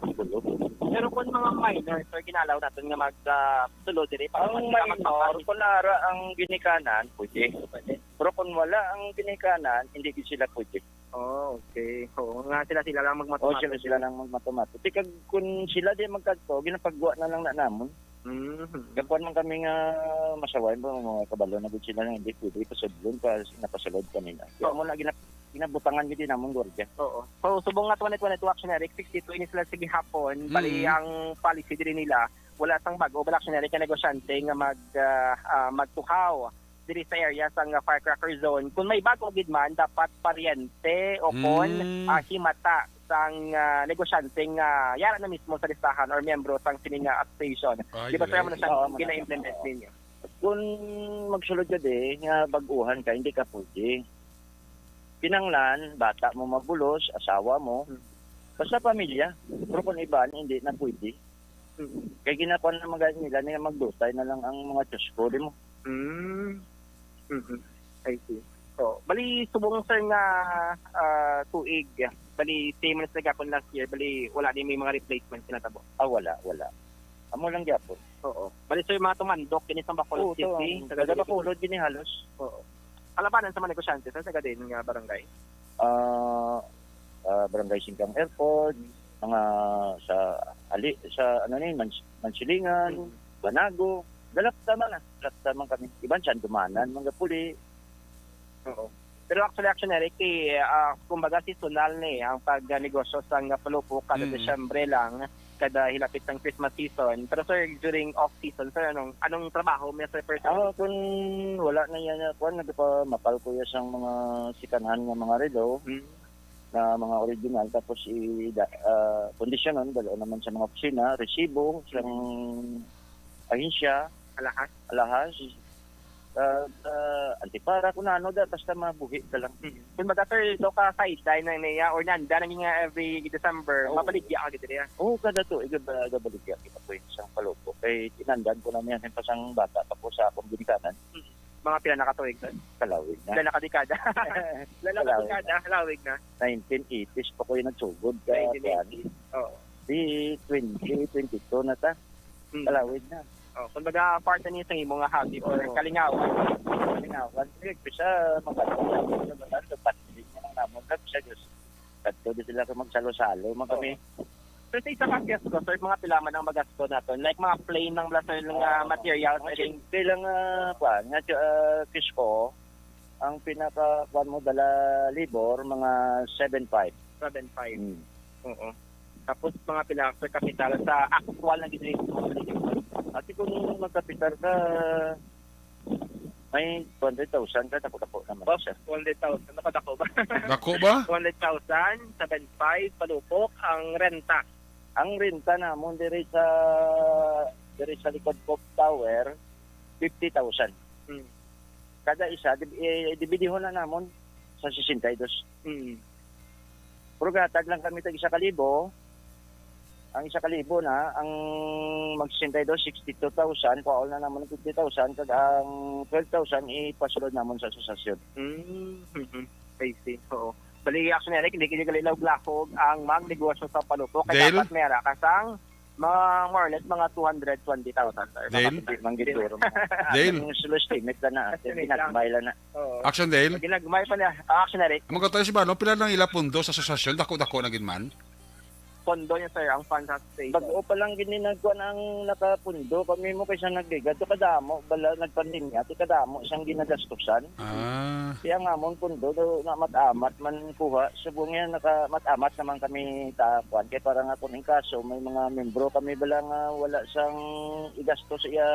Piccolo. Pero kung mga minor, sir, gina-allow naton nga mag, ah, sulod diri para Ang mas minor, makapag- kung ara ang ginikanan, pwede. Pwede. Pero kung wala ang ginikanan, hindi gid sila pwede. Oh, okay. Oo, nga sila, sila lang magmatumato. Oh, sila, sila lang magmatumato. Ti kag kung sila di magkadto, ginapagwa na lang na namon. Mhm. Gakuan man kami nga masaway ba, mga kabalo na gud sila nga hindi pwede ipasudlon pa, napasulod kanila. Kaya Oo. mo na gina-, ginabutangan gid namon gwardiya. Oo. So, subong nga twenty twenty-two, Action Eric, sixty-two ini sila sa gihapon. Bali, Mm. ang policy diri nila, wala sang bag-o, wala, Action Eric, nga negosyante nga mag, ah, ah, magtuhaw diri sa area sang, ah, firecracker zone. Kung may bag-o gid man, dapat paryente o kon, Mm. ah, himata sang, ah, negosyante nga yara na mismo sa listahan or miyembro sang sini nga association. Ay, Di ba, sir, galing. Amo na siyang Oo, amo na. Gina-implement ninyo? Kung magsulod ka di, nga bag-uhan ka, hindi ka pwede. Kinanglan, bata mo mabulos, asawa mo, Hmm. basta pamilya. Pero kung iban, hindi na pwede. Hmm. Kay ginakuan na mga nila, nga magdutay na lang ang mga tiyusko, di mo? Hmm. Mhm. I see. So, bali, subong, sir, nga, ah, tuig, bali, same na sa gapon last year, bali, wala din may mga replacement na tabo? Ah, wala, wala. Amo lang gyapon. Oo. Bali, sir, mga tumandok, kini sa Bacolod Oo, City, to, sa taga Bacolod, gini halos. Oo. Kalabanan sa mga negosyante, sir, sa gadin nga barangay? Ah, ah, Barangay Singkang Airport, mga sa ali, sa ano ni, Mans-, Mansilingan, Mm. Banago, dalapta man, ah. Dalapta man kami. Iban sa Andumanan, mga puli. Oo. Pero actually, actually, Eric, eh, ah, kumbaga seasonal ni ang pagnegosyo sa nga palupok kada Mm. Disyembre lang, kada hilapit ng Christmas season. Pero sir, during off season, sir, anong anong trabaho mo, sir, personally? Ah, kung wala na yan, ah, kuwan, nagpamapal ko yan sang mga sikanhan nga mga relo Mm. na mga original, tapos i-, da-, ah, kondisyonon, dalo naman sa mga opisina, resibo, sang Mm. ahensya, Alahas? alahas, ah, ah, antipara, kung ano, da, basta mabuhi ka lang. Mm. Kung baga, sir, do ka sideline na niya or nanda na nga every December, Oo. mabaligya ka gid niya? Oo, kada to, iga-, igabaligya kita po yung isang palupok. Kay tinandaan ko na niya, yung pasang bata pa po sa akong ginikanan. Mm. Mga pila na ka tuig, sir? Kalawig na. Pila na ka dekada? Pila na ka Kalawig dekada? na. Kalawig na. Nineteen eighties pa ko yung nagsugod ka, Nineteen eighties. kuwan. Oo. Di twenty twenty-two na ta. Hmm. Kalawig na. Oh, kumbaga, part na niya sa imo nga hobby or Oo. kalingawan. Kalingawan. Sige, bisa maganda. Maganda, pati niya ng namon. Kasi siya, Diyos. Kadto di sila ka magsalo-salo, man kami. Oo. So, sa isa ka kiosk ko, sir, mga pila man ang magasto naton? Like, mga plain ng bala, sir, nga Oo. materials, Mga I think. simple lang, ah, kuwan, nga, ah, kiosk ko, ang pinaka, kuwan mo, dala labor, mga seven five. Seven five. Hmm. Oo. Tapos, mga pila, sir, kapital sa aktual na ginrate mo? Ati, kung magkapital ka, may two hundred thousand ka, dako-dako naman Boss, siya. Two hundred thousand, nakadako ba? Dako ba? Two hundred thousand, seven five, palupok, ang renta. Ang renta namon diri sa, diri sa likod Pope Tower, fifty thousand. Hmm. Kada isa, dib-, eh, dibidihon na namon sa sesenta y dos. Hmm. Pero gatag lang kami tag isa ka libo. Ang isa ka libo na, ang mag sesenta y dos, sixty-two thousand, kuhaon na naman ang fifty thousand, kag ang twelve thousand ipasulod namon sa asosasyon. Mm, mhm. I see. Oo. Bali, actually, Eric, hindi kini kalilawog-lahog ang magnegosyo sa palupok. Kaya Dahil? dapat may ara ka sang mga more or less mga two hundred twenty thousand, sir. Dahil? Hindi man gid duro mo. Dahil? Ang solo estimate lang na, Estimate lang. ginagmay lang na. Oo. Action, Dale? Ginagmay pa niya. Ah, action, Eric. Magkatayo si Bano, pila lang ila pundo sa asosasyon? Dako-dako na gid man. Pondo niya, sir, ang fund sa station. Bag-o pa lang gini nagkuan ang nakapundo. Kami mo kaysa nagligad. Ito kadamo, bala, nagpandemya. Ito kadamo, isang ginagastusan. Ah. Kaya nga, amon pundo, do, na mat-amat man kuha. Subong yan, naka, mat-amat naman kami ta, kuan. Kaya parang ako ng kaso, may mga membro kami bala nga wala sang igasto sa iya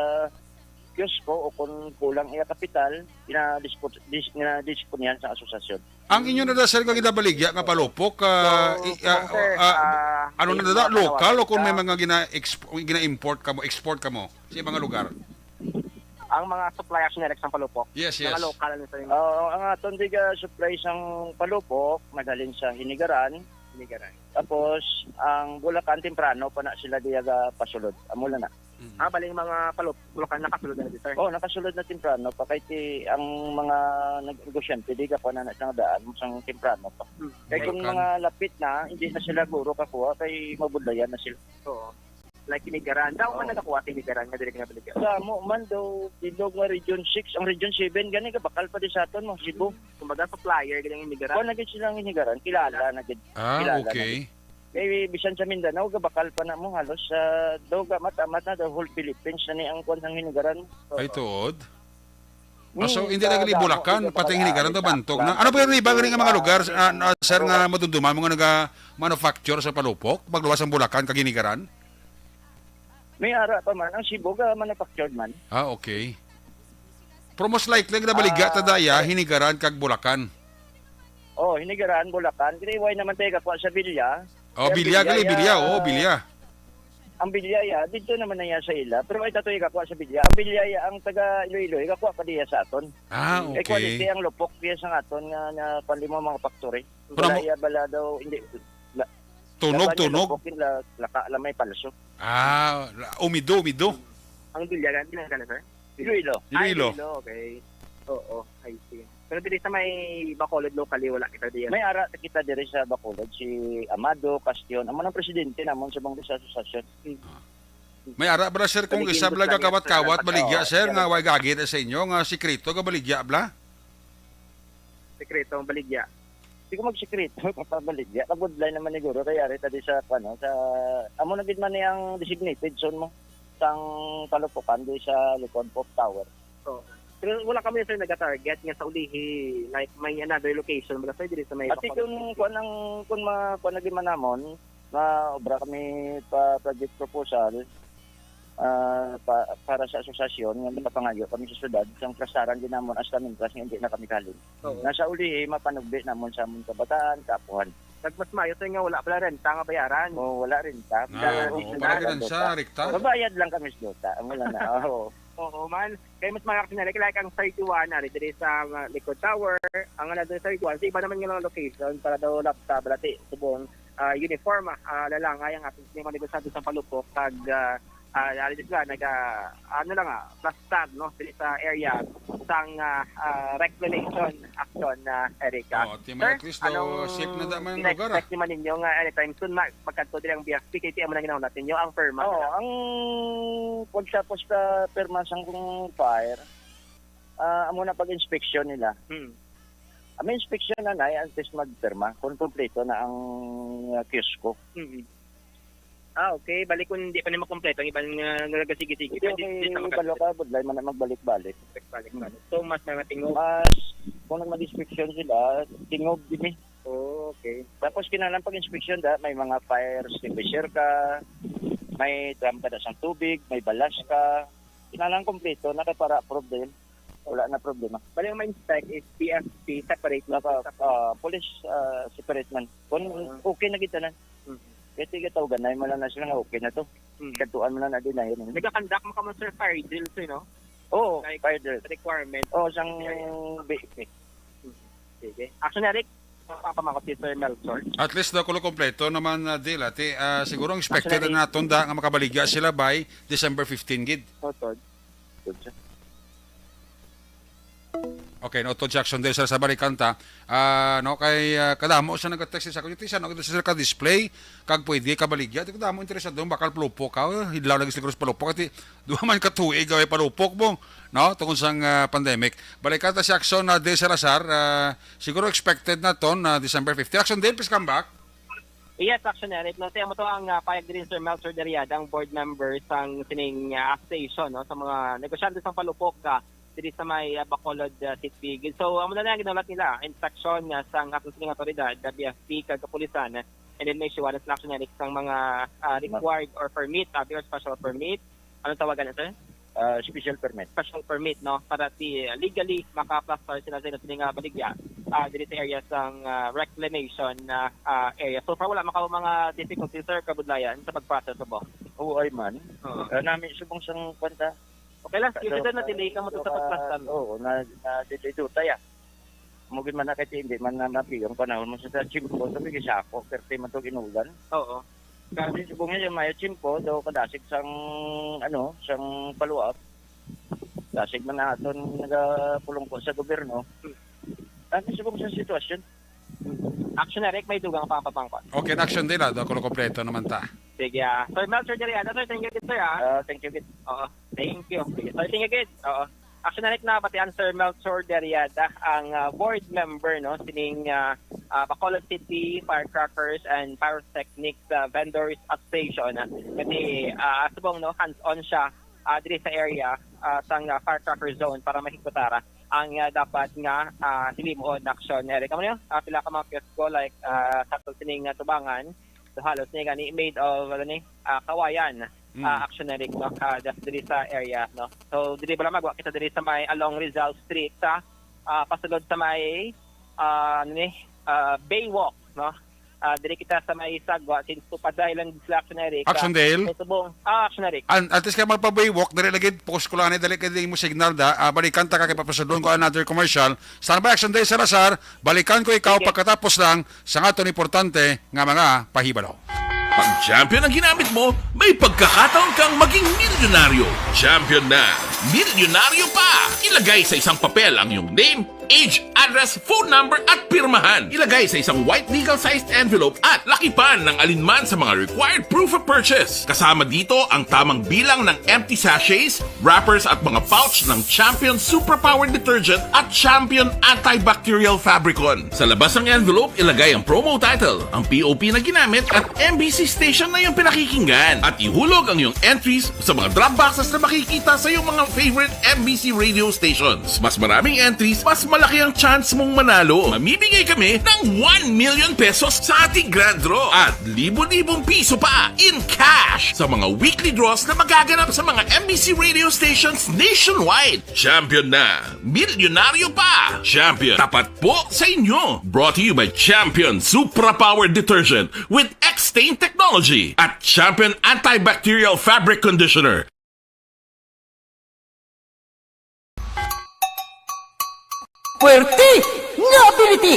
kiosko o kung kulang iya kapital, ginadispo-, dis-, ginadisponyan sa asosasyon. Ang inyo na da, sir, nga ginabaligya nga palupok, ah, So, i-, ah, sir, ah, ah, ano na in da, mga lokal o kung may kalawakan mga gina-exp-, gina-import ka mo, export ka mo sa ibang lugar? Ang mga suppliers ni Rex ng palupok, Yes, mga yes. lokal, ano, sir? Oo, ang aton di ga supply sang palupok, naghalin sa Hinigaran. Hinigaran. Tapos, ang Bulacan, temprano pa na sila diya ga pasulod. Amo lang na. Mhm. Ah, baling mga palup-, Bulacan nakasulod na dito, sir? Oh, nakasulod na temprano pa. Kay ti, ang mga nag-, negosyante, di ka pa na, na siyang daan, sang temprano pa. Hmm. Kay kung Bulacan. mga lapit na, hindi na sila guro kakuha, kay mabudlayan na sila. Oo. Like, Hinigaran. Daw man Oo. nagakuha si Hinigaran nga dili nga baligya. Damo man daw, bilog nga Region six, ang Region seven, gani ka bakal pa di sa aton mo, Cebu. Kumbaga, supplier, gani ang Hinigaran. Kuha na gid sila ang Hinigaran, kilala na gid. Ah, Kilala na okay. gid. Kay bisan sa Mindanao, gabakal pa na mo halos sa daw gamat-amat na, the whole Philippines na ni ang kuwan sang Hinigaran. Ay, tuod? Hmm, Ah, so, hindi sa lang ni damo, Bulacan, hindi pati gabakal. Hinigaran daw bantog na. Ano ba yung iba nga mga lugar, ah, ah, sir, nga madumduman mo nga naga-manufacture sa palupok? Magluwas ang Bulacan kag Hinigaran? May ara pa man. Ang Cebu, ga manufactured man. Ah, okay. Pero most likely, ang nabaligya ta Ah, daya, eh. Hinigaran kag Bulacan. Oh, Hinigaran, Bulacan. Kini way naman tayo kakuha sa Bilya. Oh, Kaya Bilya, gali, Bilya, Bilya, oh, ah, Bilya. Ang Bilya, ya, dito naman na yan sa ila. Pero ay tatoy kakuha sa Bilya. Ang Bilya, ya, ang taga Iloilo, kakuha pa diya sa aton. Ah, Kay okay. Quality ang lupok diya sa aton nga, nga panlimo mga factory. Pero Wala mo- iya bala daw, hindi. La, Tunog, laban niya tunog. Lupok, yung la, laka lang may palso. Ah, la- umido, umido. Ang Bilya, hindi lang ka na, sir? Iloilo. Iloilo. Ah, Iloilo, okay. Oo, I see. Pero diri sa may Bacolod locally, wala kita diyan. May ara kita diri sa Bacolod, si Amado Castion. Amo nang presidente namon sa Bangladesh Association. Hmm. Ah. May ara, bala, sir, kung Paligid isa, ko bala, lang yan, sir. Kawat-kawat, baligya, Oo, sir, yan nga lang. Way gagit sa inyo, nga sikreto, nga baligya, bala? Sikreto, ang baligya. Di ko magsikreto, papabaligya. Kabudlay naman ni Guro, kaya ari ta di sa, ano, sa, amo na gid man ni ang designated zone mo, sang kalupukan di sa likod of tower. Oo. Pero wala kami, sir, nag-target nga sa ulihi, like, may another location, wala, sir, diri sa may Ati Bacolod kung City. Kuan ang, kung ma-, kuan lagi man namon, maobra kami pa project proposal, ah, pa, para sa asosasyon nga nakapangayo kami sa syudad, sang plastaran din namon hasta mintras nga hindi na kami kahalin. Oo. Nasa ulihi, mapanugbi namon sa among kabataan, kaapuhan. Nag mas maayo, sir, nga wala pala renta nga bayaran. Oo, wala renta. Ah, Sa oo, original, para ang gid sa dota. Renta. Mabayad lang kami sa dota. Ang wala na, oo. Oo, man. Kay mas maayo, actually, like ang thirty-one, ari, diri sa, uh, Likod Tower, ang another thirty-one, sa iba naman nga mga location, para daw lapta, balati, subong, ah, uniform, ah, lalangay ang ating mga negosyante sa Palupok, kag, ah, ah, ari sila, naga, ano lang, ah, plastar, no, diri sa area sang, ah, ah, reclamation action, ah, Erica. Oh, ti may Sir, at least daw anong safe na da man ang lugar, ah. Ina-expect naman ninyo nga anytime soon, ma-, magkadto diri ang B F P, kay ti amo na ginahulat ninyo, ang perma Oo, nila? Ang pagsapos sa perma sang kung fire, ah, amo na pag-inspeksyon nila. Hmm. Ang inspeksyon na na, antes magpirma, kung kompleto na ang, ah, kiosko. Hmm. Ah, okay. Balik kung hindi pa na makompleto ang iban nga nagasigig-sigig, Hindi, pwede, okay, di na magkadto. Balo ka, budlay man na magbalik-balik. Balik-balik. Hmm. So, mas may matingog. Mas, kung nag-mag-inspeksyon sila, tingog din eh. Oh, okay. Tapos, kinahanglan pag-inspeksyon, da, may mga fire extinguisher ka, may drum ka da sang tubig, may balas ka. Kinahanglan kompleto na kay para approve din. Wala na problema. Bali, ang ma-inspect is P F P, separate na Naka, sa ah, police, ah, separate man. Kung Ah. Okay na kita na. Mhm. Kaya sige, tawgan na, wala na sila nga okay na to. Mhm. Katuan mo na na din na yun. Nagka-conduct mo ka mo, sir, fire drill, sir, no? Oo, Like, fire drill. Requirement. Oo, sang Okay. B F P. Mhm. Sige. Action, Eric? Papamangkot si Sir Melchor. At least daw kulo kompleto naman, ah, deal, ati. Ah, siguro ang expected Actually, na naton da nga makabaligya sila by December fifteen gid. Utod. Good, sir. Okay, no, to Jackson Del Salazar, balikan ta. Ah, no, kay, ah, kadamo siya nag-text sa kuya, ti siya, no, sila ka-display, kag pwede kabaligya. Ti kadamo interesado, bakal Palupok ka, oh, hidlaw lagi siguro sa Palupok. Ti, duha man ka tuig, away Palupok mo, no, tungod sang, ah, pandemic. Balikan ta si Jackson, ah, Del Salazar, ah, siguro expected na to, na December fifteen. Jackson Del, please come back. Yes, Action Eric. No, siya mo to ang, ah, payag diri ni Sir Melchor Deriada, ang board member sang sining, ah, association, no, sa mga negosyante sa Palupok, ah, diri sa may, ah, Bacolod, ah, City. So, amo na lang ginahulat nila, instruction, ah, sang aton sining awtoridad, ah, B F P, kag kapulisan, ah, and then may siwanan sila, Action Eric, sang mga, ah, required or permit, ah, or special permit. Anong tawagan na, sir? Ah, special permit. Special permit, no? Para ti, ah, legally makaplastar sila sa ilang nga baligya, ah, diri sa area sang, ah, reclamation na, ah, area. So far, wala man ka mga difficulty, sir, kabudlayan sa pag-process subong? Oo, ay man. Oo. Ah, nami subong sang kwanta. Okay lang, sige, sir, na delay ka mo to sa pagplastar, no? Oo, na, na delay to, taya. Mo gid man na kay hindi man na napi ang panahon mo sa, sa Chimpo, sabi, gisako, perte man to ginulan. Oo. Kasi subong niya, yung may Chimpo, daw kadasig sang, ano, sang paluap. Dasig man naton nagapulong ko sa gobyerno. Hmm. Ano subong sa sitwasyon? Action Eric, may dugang pa papangkot. Okay, na Action Del, ah. Daw kulo kompleto naman ta. Sige, ah. Sir Melchor Deriada, sir, thank you, sir, ah. Ah, thank you, gid. Oo, thank you. Sige, sir, thank you, gid. Oo. Action Eric, na pati ang Sir Melchor Deriada, ang, ah, board member, no, sining, ah, ah, Bacolod City Firecrackers and Pyrotechnics, ah, Vendors Association, ah. Kasi, ah, subong, no, hands-on siya, ah, diri sa area, ah, sang, ah, firecracker zone para mahigputara ang, ah, dapat nga, ah, hilimon na aksyon. Eric, amo niyo, ah, pila ka mga kiosko, like, ah, sa sining, ah, tubangan, so halos ni gani made of, ano ni, ah, kawayan. Mm. ah, Action Eric, no? Ah, just diri sa area, no? So, diri ba lang magwa kita diri sa may along Rizal Street, sa, ah, pasulod sa may, ah, ano ni, ah, Baywalk, no? Ah, diri kita sa may Sagwa, since Tupad Island sila, Action Eric, ah, Action Dale? May subong, ah, Action Eric. An-, at least kay magpa-Baywalk, dali lagi, focus ko lang, dali kay di mo signal da. Ah, balikan ta ka kay papasudlon ko another commercial. Standby, Action Dale Salazar, balikan ko ikaw Sige. pagkatapos lang sa aton importante nga mga pahibalo. Pag Champion ang ginamit mo, may pagkakataon kang maging milyonaryo. Champion na, milyonaryo pa! Ilagay sa isang papel ang iyong name, age, address, phone number, at pirmahan. Ilagay sa isang white legal-sized envelope at lakipan ng alinman sa mga required proof of purchase. Kasama dito ang tamang bilang ng empty sachets, wrappers at mga pouch ng Champion Superpower Detergent at Champion Antibacterial Fabricon. Sa labas ng envelope, ilagay ang promo title, ang P O P na ginamit at M B C station na iyong pinakikinggan. At ihulog ang iyong entries sa mga drop boxes na makikita sa iyong mga favorite M B C radio stations. Mas maraming entries, mas malaki ang chance mong manalo. Mamimigay kami ng one million pesos sa ating grand draw at libo-libong piso pa in cash sa mga weekly draws na magaganap sa mga M B C radio stations nationwide. Champion na! Milyonaryo pa! Champion, tapat po sa inyo! Brought to you by Champion Supra Power Detergent with X-Stain Technology at Champion Antibacterial Fabric Conditioner. Puwerte nga ability!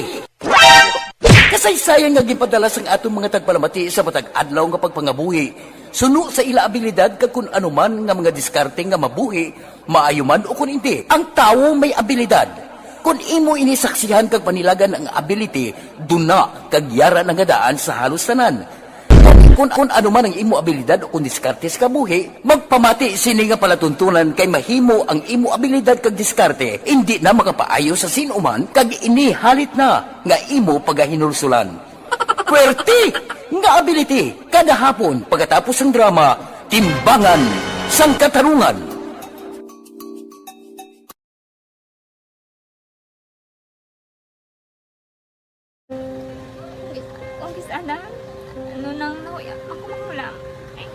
Kasaysayan nga ginpadala sang aton mga tagpalamati sa matag adlaw nga pagpangabuhi suno sa ila abilidad kag kun ano man nga mga diskarte nga mabuhi, maayo man o kun indi, ang tawo may abilidad. Kon imo ini saksihan kag panilagan ang ability, duna kag yara na nga daan sa halos tanan. Kon, kon ano man ang imo abilidad o kon diskarte sa kabuhi, magpamati sini nga palatuntunan kay mahimo ang imo abilidad kag diskarte indi na makapaayo sa sin-o man kag ini halit na nga imo pagahinulsulan. Puwerte nga ability kada hapon pagkatapos sang drama, Timbangan sang Katarungan. Kung kis-, ana, ano nang nahuya, ako makulang. Ay,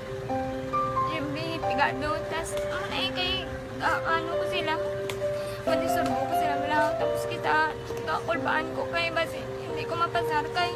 Jimmy, pigado, tas, ano na eh, kay, ah, ano ko sila, madisurbo ko sila, wala, tapos kita, kakulbaan ko kay, basi, hindi ko mapasar kay.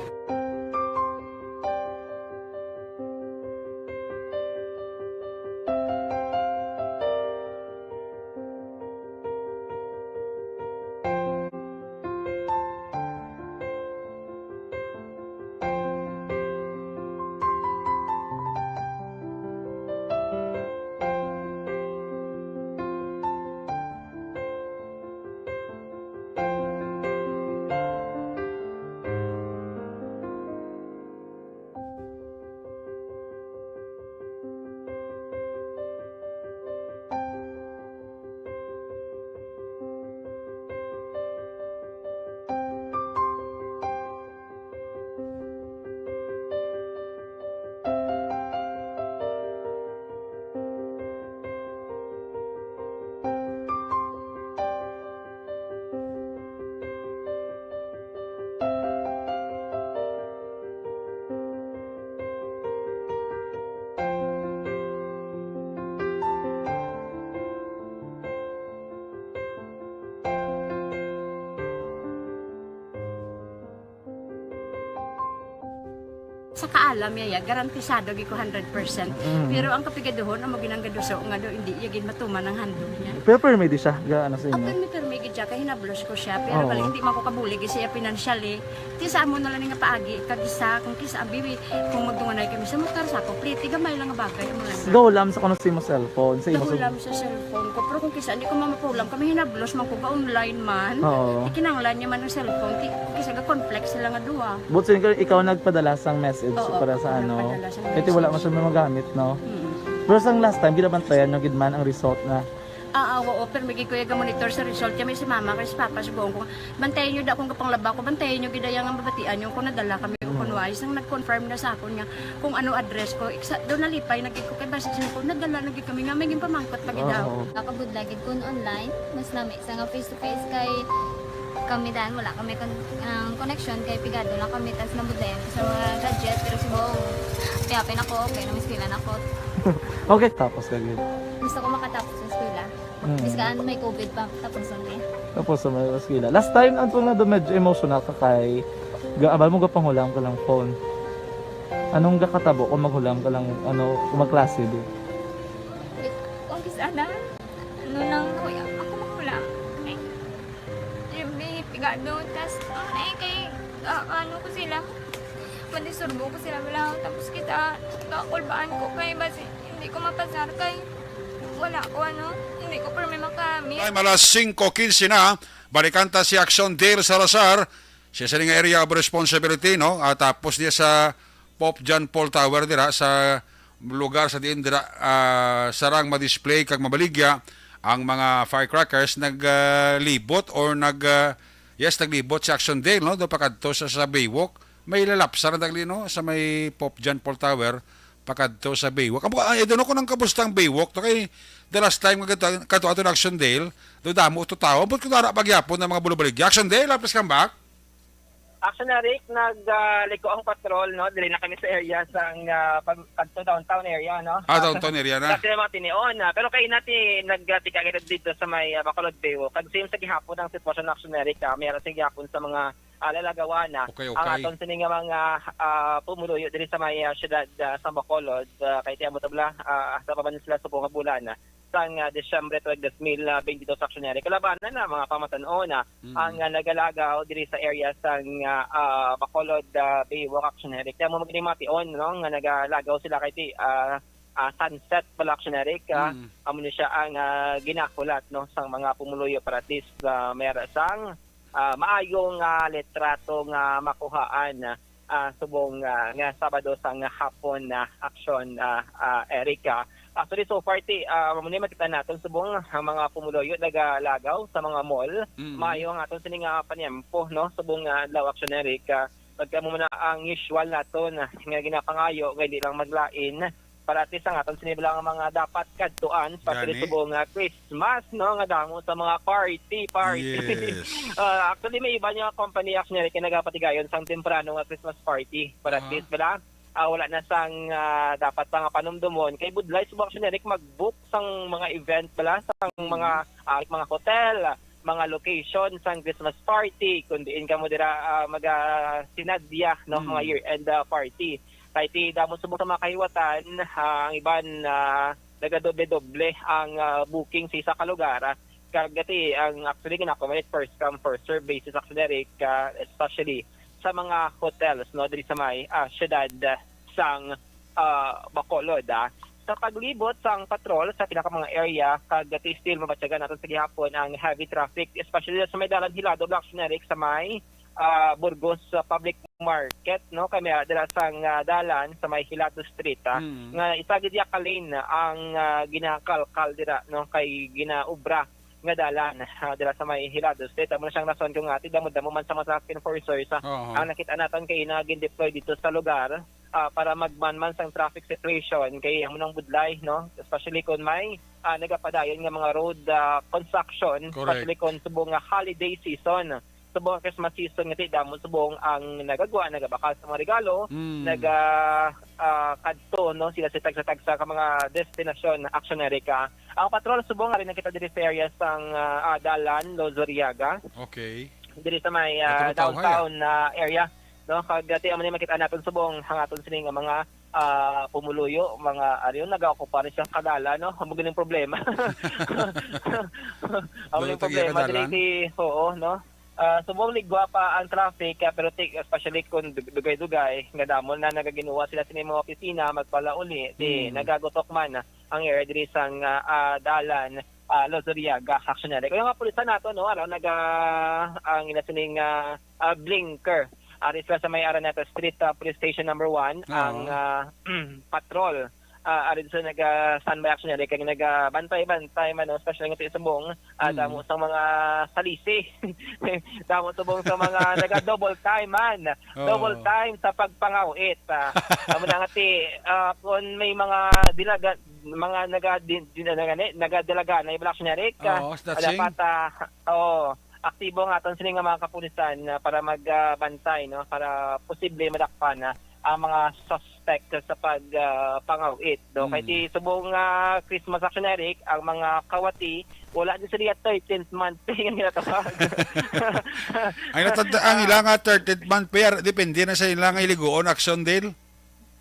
Sa kaalam niya, ya, garantisado gyud ko hundred percent. Mm. Pero ang kapigaduhon, amo ginang gaduso nga do, hindi iya gid matuman ang handog niya. Pero permi di siya, ga, ano sa inyo? Permi, permi gid siya, kay hinablos ko siya. Pero Oo. Bali, hindi man ko kabulig siya financially. Ti sa amo na lang nga paagi, kag isa, kung kisa, abi, kung magdunganay kami sa motor, sa ako, pliti, gamay lang nga bagay, amo lang. Gahulam sa kuno sa imo cellphone, sa imo Gahulam sa cellphone ko. Pero kung kisa, hindi ko mamapulam, kami hinablos man ko, ga-online man. Oo. Ikinanglan niya man ang cellphone, ti, kung kisa, ga-conflict sila nga duha. But since ikaw nagpadala sang message Oo, para sa ako ano, nagpadala sang kaya wala message. Masyadong magamit, no? Mm. Pero sang last time, ginabantayan nyo gid man ang result na. Ah, ah, oo, pero may gid ko yung monitor sa result. Kami si mama, kay si papa, si buong ko. Bantayan nyo da akong kapanglaba ko, bantayan nyo gid ang mabatian nyo kung nadala kami o Mm. kung wala. Isang nag-confirm na sa akon nga kung ano address ko. Iksa, doon nalipay na gid ko kay basta siya ko, nadala na gid kami nga may ginpamangkot pa gid daw. Oo. Nakabudla gid kun online, mas nami sa nga face to face kay kami dan, wala kami kon-, ang connection kay pigado lang kami, tas nabudlayan ko sa mga gadget, pero si Bong, piyapin ako, okay, namiskilan ako. Okay, tapos ka gid. Gusto ko makatapos sa eskwela. Mm. Bisan may covid pa, tapos lang niya. Tapos sa mga eskwela. Last time, ang tunay na medyo emotional ka kay ga-, abal mo, gapanghulam ka lang phone. Anong gakatabo kung maghulam ka lang, ano, kung magklase di? Kung kis-a na, ano nang, uy, ako maghulam. Eh, Jimmy, pigado, tas, ano eh, kay, ah, ano ko sila, madisturbo ko sila, wala. Tapos kita, kakulbaan ko kay basi, hindi ko mapasar kay, wala ko, ano, hindi ko permi makamit. Time, alas singko quince na, balikan ta si Action Dale Salazar, siya sa nga area of responsibility, no? At tapos niya sa Pope John Paul Tower dira sa lugar sa diin dira, ah, sarang ma-display kag mabaligya ang mga firecrackers, nag, ah, libot or nag, ah, yes, naglibot si Action Dale, no? Do pakadto sa, sa Baywalk. May lalapsa na dagli, no? Sa may Pope John Paul Tower, pakadto sa Baywalk. Amo, I don't know kung ang kabustang Baywalk to kay the last time nga kadto, kadto ato na Action Dale, do damo to tao. Ambot kung dara pagyapon ang mga bulubaligya. Action Dale, please come back. Actually, Rick, nag, ah, liko ang patrol, no? Dili na kami sa area sang, ah, pag, kadto downtown area, no? Ah, downtown area na. Kasi mga tinion, ah, pero kay nati nagtika kita dito sa may, ah, Bacolod Baywalk. Kag same sa gihapon ang sitwasyon, actually, Rick, ah, may ara sa gihapon sa mga, ah, lalagawan, ah. Okay, ang okay. Aton sini nga mga, ah, pumuluyo diri sa may, ah, siyudad, ah, sa Bacolod, ah, kay tiyan mo tabla, ah, sa pa man sila subong nga bulan, ah. Sang, ah, Disyembre tuig dos mil, ah, bente dos, actually, Rick. Kalabanan na mga pamatan-on, ah, Mm. ang, ah, nagalagaw diri sa area sang, ah, ah, Bacolod, ah, Baywalk, actually, Rick. Kaya mo magdimation, no, nga nagalagaw sila kay ti, ah, ah, sunset pala, actually, Rick, ah, Mm. amo ni siya ang, ah, ginahulat, no, sang mga pumuluyo para at least, ah, may ara sang, ah, maayong, ah, litrato nga makuhaan, ah, ah, subong, ah, nga Sabado sang hapon na action, ah, ah, Erica. Actually, so far, ti, ah, amo ni makita naton subong ang mga pumuluyo nagalagaw sa mga mall. Mm. Maayo ang aton sini nga paniempo, no? Subong nga adlaw, action, Erica. Pagka mo na ang usual naton, ah, nga ginapangayo, nga di lang maglain, para at least ang aton sini lang mga dapat kadtuan, especially Gani. Subong nga Christmas, no, nga damo sa mga party, party. Yes. Ah, actually, may iba nga company, actually, kay nagapatigayon sang temprano nga Christmas party. Para at Aha. Least, bala, ah, wala na sang, ah, dapat pa nga panumdumon. Kay budlay subong, actually, mag-book sang mga event, bala, sang Mhm. Mga, ah, mga hotel, mga location sang Christmas party, kung diin kamo dira, ah, maga-, sinadya, no, mga Mm. Year-end, ah, party. Kay ti damo subong sa mga kahiwatan, ah, ang iban, ah, nagadoble-doble ang, ah, booking sa isa ka lugar, ah. Kag ti ang actually ginako man first come, first serve basis, actually, Rick, ah, especially sa mga hotels, no, diri sa may, ah, siyudad, ah, sang, ah, Bacolod, ah. Sa paglibot sang patrol sa pila ka mga area, kag ti still mabatyagan naton sa gihapon ang heavy traffic, especially sa may dalan hilado, actually, Rick, sa may ah, Burgos, ah, Public Market, no? Kay may dira sang, ah, dalan sa may Hilado Street, ah, Mm. nga isa gid ya ka lane ang, ah, ginakalkal dira, no? Kay ginaubra nga dalan, ah, dira sa may Hilado Street. Amo na siyang rason kung ati damo-damo man sa mga traffic enforcers, ah, Oo. Ang nakita naton kay na gin-deploy dito sa lugar, ah, para magmanman sang traffic situation kay amo nang budlay, no? Especially kung may, ah, nagapadayon nga mga road, ah, construction, Correct. Especially kung subong nga holiday season. Subong Christmas season nga ti damo subong ang nagagwa, nagabakal sa mga regalo, Mm. naga, ah, kadto, no, sila sa tagsa-tagsa ka mga destinasyon, actually, Rick, ah. Ang patrol subong ari nakita diri sa area sang, ah, ah, Dalan, Lozuriaga. Okay. Diri sa may, ah, Ito, Tawhay, ah. Downtown, ah, area, no? Kag, ah, ti amo ni makita naton subong ang aton sini nga mga, ah, pumuluyo, mga arion nagaokupar siya kadala, no? Amo ganing problema. Amo Dugay ganing ta giya problema kadala. Diri si, oo, no? Ah, subong ligwa pa ang traffic, ah, pero ti-, especially kung dug-, dugay-dugay, nga damo na nagaginuwa sila sini mga opisina, magpalauli, di Hmm. nagagutok man ang area diri sang, ah, ah, dalan, ah, Lozuriaga, actually. Kaya nga pulisan nato, no, araw naga, ang ila sining, ah, ah, blinker. Ari sila sa may Araneta Street, ah, Police Station number one, Oo. Ang, ah, patrol. Ah, ari sa naga-standby, actually, kag nagabantay-bantay man, no, especially nga sa subong, ah, Hmm. damo sa mga salisi. Damo subong sa mga naga-double time man. Oo. Double time sa pagpangawit. Ah, amo na nga ti, ah, kung may mga dilaga-, mga naga-, din, din, naga-, nagadalaga na yung Black Generic, ah, Oo, sa dating. Dapat, ah, oo, aktibo ang aton sini nga mga kapulisan, ah, para mag, ah, bantay, no, para posible madakpan, ah, ang mga suspect sa pag, ah, pangawit, no? Kay Mm. ti subong nga Christmas, Action Eric, ang mga kawati, wala din sila thirteenth month pay nga ginatawag. Ay, natanda, ang Ah. ila nga thirteenth month pay, ar-, depende na sa ila nga iligoon, Action Dale.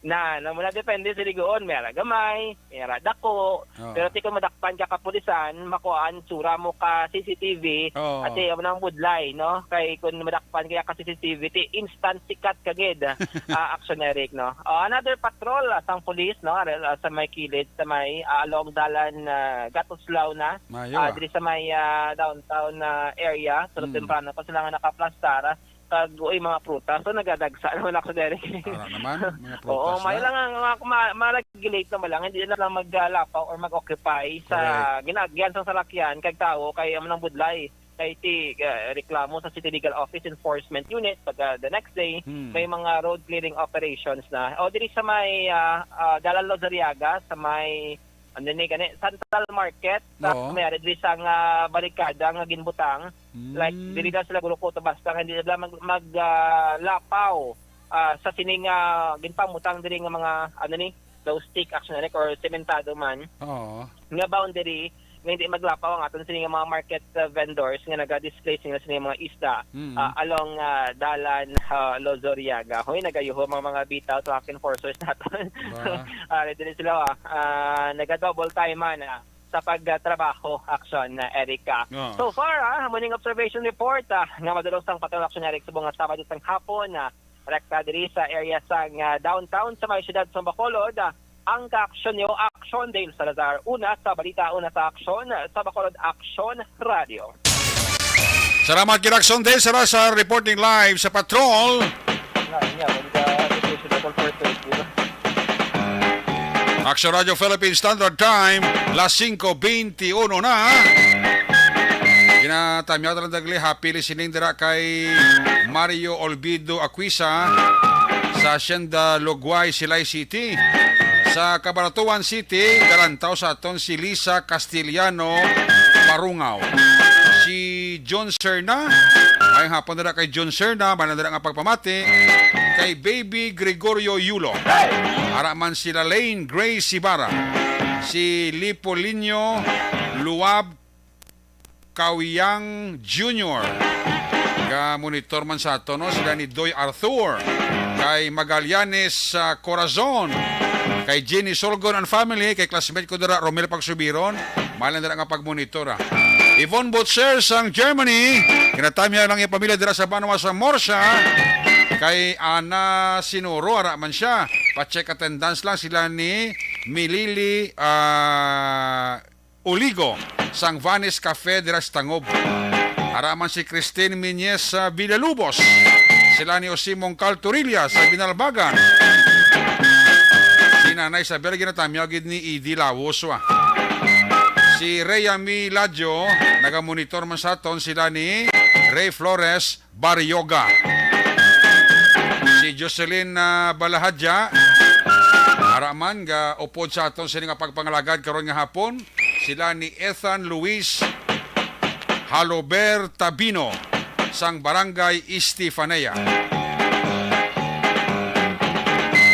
Na, na muna depende sa ligoon, may ara gamay, may ara dako. Oo. Pero ti kung madakpan ka kapulisan, makuhaan, sura mo ka C C T V, Oo. ati, amo nang budlay, no? Kay kung madakpan kaya ka C C T V, ti instant sikat ka gid, ah, Action Eric, no? Oh, another patrol, ah, sang pulis, no? Are, ah, sa may kilid, sa may, ah, along dalan, ah, Gatuslaw na, Mayo, ah, ah. diri sa may, ah, downtown na area, pero Mm. temprano pa sila nga nakaplastar, ah, kag uy, mga prutas. So, nagadagsa naman ako, Derek. Ara naman, mga Oo, prutas may na. lang ang mga kuma-, mga nag-late naman lang, hindi na lang mag-, ah, lapaw or mag-occupy sa Correct. ginagyan sa salakyan kag tawo kay amo nang budlay. Kay ti, ah, reklamo sa City Legal Office Enforcement Unit pag, ah, the next day, Hmm. may mga road clearing operations na. O, diri sa may, ah, ah, Dalan Lozariaga, sa may, ano ni, gani, Central Market, sa Oo. may ari diri sa nga barikada nga ginbutang. Like, Mm. dili na sila gulukoto basta nga hindi sila mag, mag, ah, lapaw, ah, sa sining, ah, ginpamutang diri nga mga, ano ni, low stick, Action Eric, or sementado man, Oo. nga boundary, nga hindi maglapaw ang aton sini nga mga market, ah, vendors nga naga-display sila sini mga isda, Mm. ah, along, ah, dalan, ah, Lozoriaga. Hoy, nagayuhom ang mga bitaw, traffic enforcers naton. Ba? Ah, dili sila, ah, ah, naga-double time man, ah, sa pagtrabaho, Action, ah, Erica. Oo. So far, ah, amo ning observation report, ah, nga madulong sang Patrol, Action, Eric, subong nga Sabado sang hapon, ah, rekta diri sa area sang, ah, downtown sa may siyudad sa Bacolod, ah, ang kaaksyon niyo, Action Dale Salazar, una sa balita, una sa aksyon, sa Bacolod Action Radio. Salamat gid, Action Dale Salazar, reporting live sa Patrol. Na, niya, kung ka, ano, sa Bacolod First Aid, di ba? Action Radio Philippine Standard Time, las singko beintiuno na. Ginatamyaw lang dagli, happy listening dira kay Mario Olvido Aquisa sa Hacienda Loguay, Silay City. Sa Cabanatuan City, galantaw sa aton si Lisa Castellano Parungaw. Si John Serna, maayong hapon dira kay John Serna, may lang dira nga pagpamati kay Baby Gregorio Yulo. Ara man sila Lane Grace Ibarra, si Lipolinho Luab Kawiang Junior. Ga-monitor man sa ato, no? Sila ni Doy Arthur, kay Magallanes, ah, Corazon, kay Jenny Solgon and family, kay classmate ko dira, Romel Pagsubiron. Malang dira nga pagmonitor, ah. Yvonne Butcher sang Germany, ginatamya lang yung pamilya dira sa banwa sa Morsha, kay Ana Sinuro, ara man siya. Pa-check attendance lang sila ni Milili, ah, Oligo sang Vanis Cafe dira sa Tangob. Ara man si Christine Miñez sa Villalubos. Sila ni Osimong Caltorilla sa Binalbagan. Si Nanay Isabel ginatamyaw gid ni Edie Lawos, wa. Si Rhea Miladio, nagamonitor man sa aton, sila ni Ray Flores Barrioga. Si Jocelyn, ah, Balahadya, ara man, ga-upod sa aton sini nga pagpangalagad karon nga hapon. Sila ni Ethan Luis Halober Tabino sang Barangay Estefanea.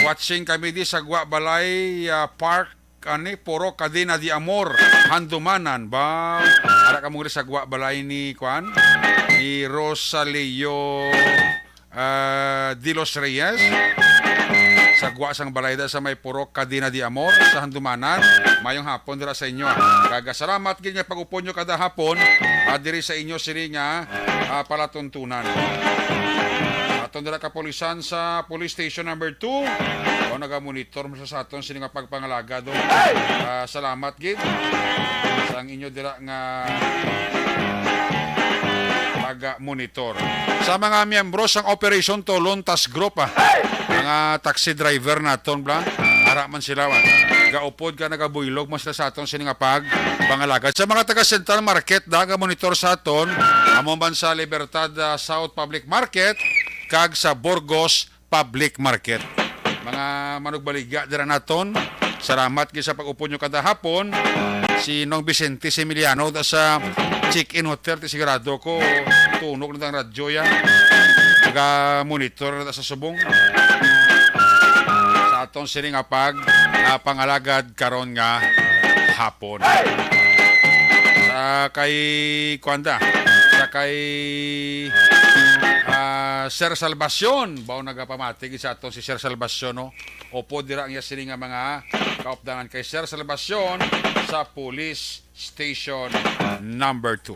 Watching kami di sa Gwa Balay, ah, Park, ani, Purok Cadena de Amor, Handumanan. Ba, ara ka mo diri sa Gwa Balay ni, kwan? Ni Rosalio, ah, de los Reyes. Sa gwa sang balay da sa may Purok Cadena de Amor, sa Handumanan. Mayong hapon dira sa inyo, ah. Kag salamat gid nga pag-upod nyo kada hapon, ah, diri sa inyo sini nga, ah, palatuntunan. Aton dira kapulisan sa Police Station Number Two. O, nagamonitor mo sa aton sini nga pagpangalagad, oh. Ah, salamat gid sa ang inyo dira nga pag-monitor. Sa mga miyembro sang Operation Tulon Task Group, ah, mga taxi driver naton, bla, ara man sila, wa. Gaupod ka, nagabuylog man sila sa aton sini nga pagpangalagad. Sa mga taga Central Market, da, ga-monitor sa aton, amo man sa Libertad, ah, South Public Market, kag sa Burgos Public Market. Mga manugbaligya dira naton, salamat gid sa pag-upod nyo kada hapon. Si Nong Vicente Similiano da sa Check-in Hotel, ti sigurado ko tunog na ang radyo ya. Naga-monitor na sa subong. Atong sini nga pag, ah, pangalagad karon nga hapon. Sa kay, kuwan ta, sa kay, ah, Sir Salvacion, bao nagapamati gid sa ato si Sir Salvacion, no? Upod dira ang iya sini nga mga kaupdanan kay Sir Salvacion sa Police Station number two.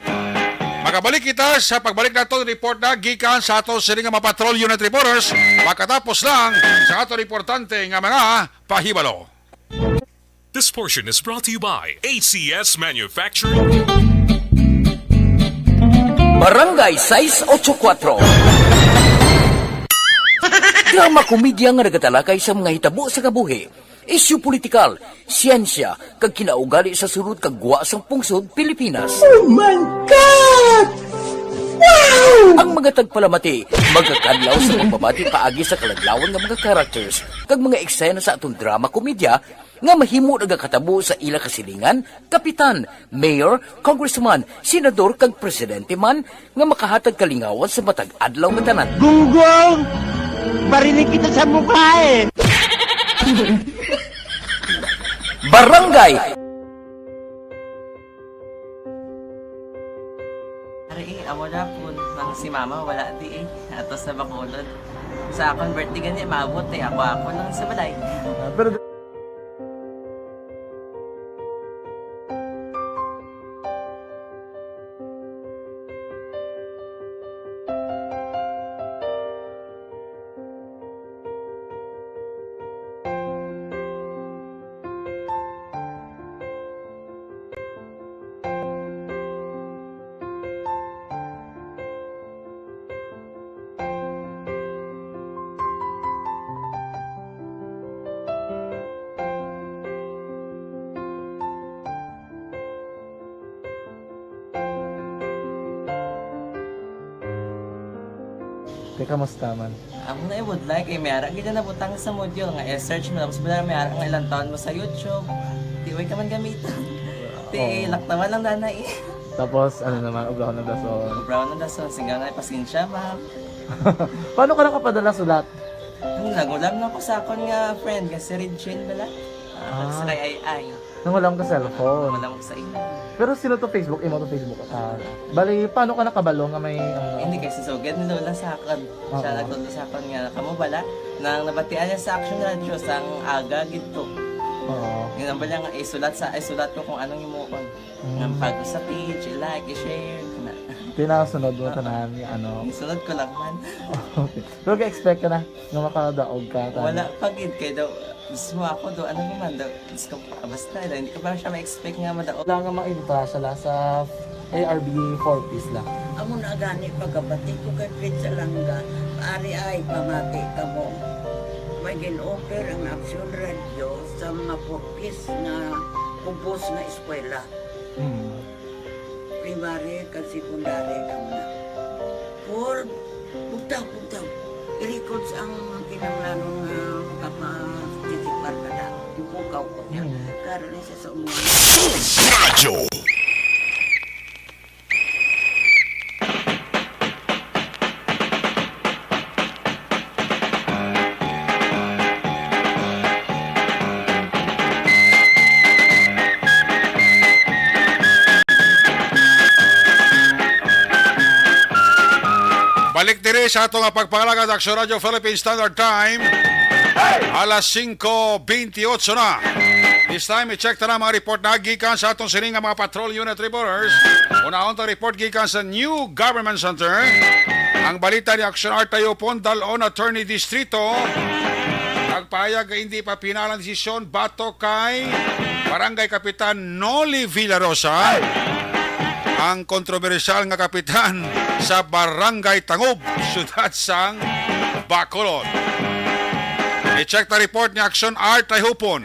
Magabalik kita sa pagbalik nato report na gikan sa ato sini nga mga patrol unit reporters pagkatapos lang sa ato importante nga mga pahibalo. This portion is brought to you by A C S Manufacturing. Barangay sais ocho kuatro. Drama komedya nga nagatalakay sa mga hitabo sa kabuhi, isyu politikal, siyensya, kag kinaugali sa sulod kag gwa sang pungsod Pilipinas. Oh my God! Wow! Ang mga tagpalamati magakadlaw sa pagbabati paagi sa kaladlawan nga mga characters kag mga eksena sa atong drama komedya nga mahimo nagakatabo sa ila kasilingan, kapitan, mayor, congressman, senador kag presidente man nga makahatag kalingawan sa matag adlaw nga tanan. Gunggong! Barinig kita sa mukha eh! Barangay Ari eh, amo na po nang si mama wala di eh. Ato sa Bacolod. Sa akon birthday gani, maabot eh. Ako-ako lang sa balay. Pero Te, kamusta man? Amo na ibudlay kay may ara gid na butang sa module nga i-search mo, tapos wala may ara nga ilang taon mo sa YouTube. Di way ka man gamiton. Ti Oo. Laktawan lang nanay. Tapos, ano naman, ubrahon ng dason. Ubrahon ng dason, sigaw na pasensya, ma'am. Paano ka nakapadala sulat? Ano, nagulam na ko sa akon nga friend, nga si Regine bala. Ah, Ah. Sa kay Ay Ay. Nangulam ka cellphone. Wala mo sa imo. Pero sino to Facebook? Imo to Facebook account. Bali, paano ka nakabalo nga may ano? Hindi kay sisugid ni Lola sa akon. Siya Oo. Nagtudlo sa akon nga kamo bala nang nabatian niya sa Action Radio sang aga gid to. Oo. Yun ang bala nga isulat sa isulat ko kung anong imuon. Mm. Nga pag sa page, i-like, i-share, kana. Tinasunod mo tanan nga ano. Isunod ko lang man. Okay. Pero ka-expect ka na nga makadaog ka. Tana. Wala pa gid kay daw Diyos mo ako do, ano naman daw, Diyos ko, basta daw, hindi ko pa siya ma-expect nga madaog. Wala nga mainta siya la sa A R B four Ps la. Amo na gani pagabati ko kay Fritz Alanga, ari ay pamati kamo. May gin-offer ang Action Radio sa mga four Ps nga kubos nga eskwela. Mm. Primary kag secondary kamo na. Four, bugtaw, bugtaw. I-records ang kinahanglanon nga makaparticipar ka na. Ipukaw ko niya. Mm. Karon ni sa sa umuwi. Radyo. Balik diri sa ato nga pagpangalagad, Action Radio Philippine Standard Time, alas singko bentiocho na. This time, i-check ta na mga report na gikan sa atong sining nga mga patrol unit reporters. Unahon ta report gikan sa New Government Center. Ang balita ni Action Art Tayupon, Dalon Attorney Distrito. Nagpahayag nga hindi pa pinal ang desisyon batok kay Barangay Kapitan Noli Villarosa, ang kontrobersyal nga kapitan sa Barangay Tangob, siyudad sang Bacolod. I-check na report ni Action Art Tayupon.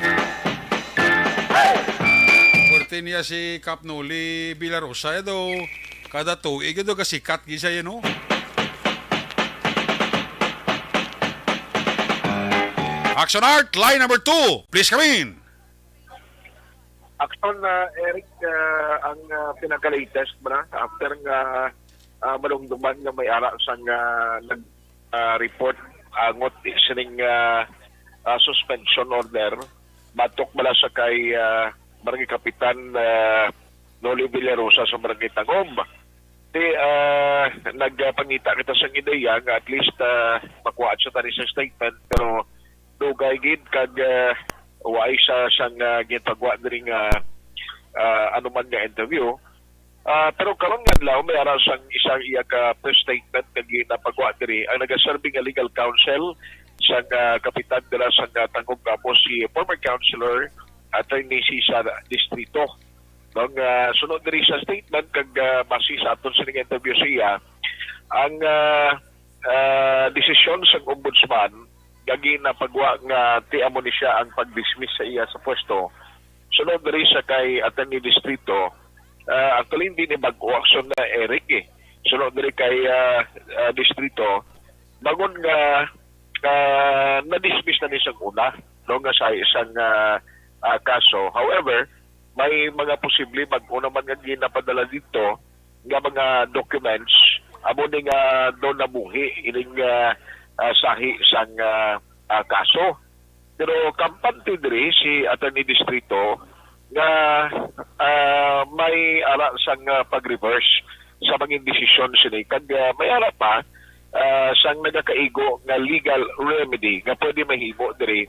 Pwerte niya si Kap Noli Villarosa, eh, daw kada tuig, eh, daw kasikat gid siya, eh, no? Action Art, line number two. Please come in. Action, ah, Eric, ah, ang, ah, pinaka-latest ba na? After nga, ah, malumduman nga may ara sang, ah, nag, ah, report angot sining, ah, ah, suspension order batok bala sa kay, ah, Barangay Kapitan, ah, Noli Villarosa sa Barangay Tangom. Ti, ah, nagpangita kita sang ideya nga at least, ah, makuhaan siya tani sa statement, pero dugay gid kag, ah, wala sa sang, ah, ginpagwa diri nga, ah, anuman nga interview. Ah, pero karon nga adlaw may ara sang isang iya ka press statement nga ginapagwa diri ang nagaserbi nga legal counsel sang, ah, kapitan dira sang, ah, Tangom nga amo si former councilor Attorney Cesar Distrito. No, nga sunod diri sa statement kag, ah, base sa aton sining interview sa iya, ang, ah, ah, desisyon sang ombudsman nga ginapagwa nga ti amo ni siya ang pag-dismiss sa iya sa pwesto sunod diri sa kay Attorney Distrito. Ah, actually, hindi ni bag-o aksyon na, Eric, eh. Sunod diri kay, ah, ah, Distrito, bangod nga, ah, na-dismiss na ni sang una, no, nga sa isang, ah, ah, kaso. However, may mga posible bag-o naman nga ginapadala dito nga mga documents, amo ni nga daw nabuhi ining, ah, ah, sahi sang, ah, ah, kaso. Pero kampante diri si Attorney Distrito nga, ah, may ara sang, ah, pag-reverse sa mga desisyon sini kag, ah, may ara pa, ah, sang nagakaigo nga legal remedy nga pwede mahimo diri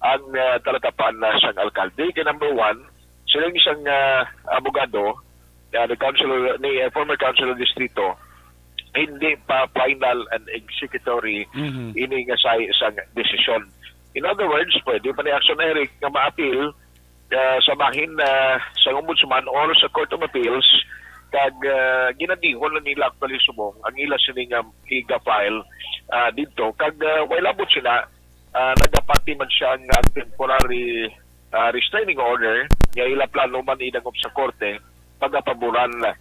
ang, ah, talatapan na sang alkalde. Kay number one, siling sang, ah, abogado, ah, ni Councilor, ni, ah, former Councilor Distrito, hindi pa final and executory Mhm. ini nga sa isang desisyon. In other words, pwede pa ni Action Eric nga maapil, ah, sa bahin, ah, sa Ombudsman or sa Court of Appeals, kag, ah, ginadihon na nila actually subong ang ila sini nga iga-file, ah, didto. Kag, ah, way labot sila, ah, nagapati man siya nga temporary, ah, restraining order nga ila plano man idangop sa korte pagapaboran, ah,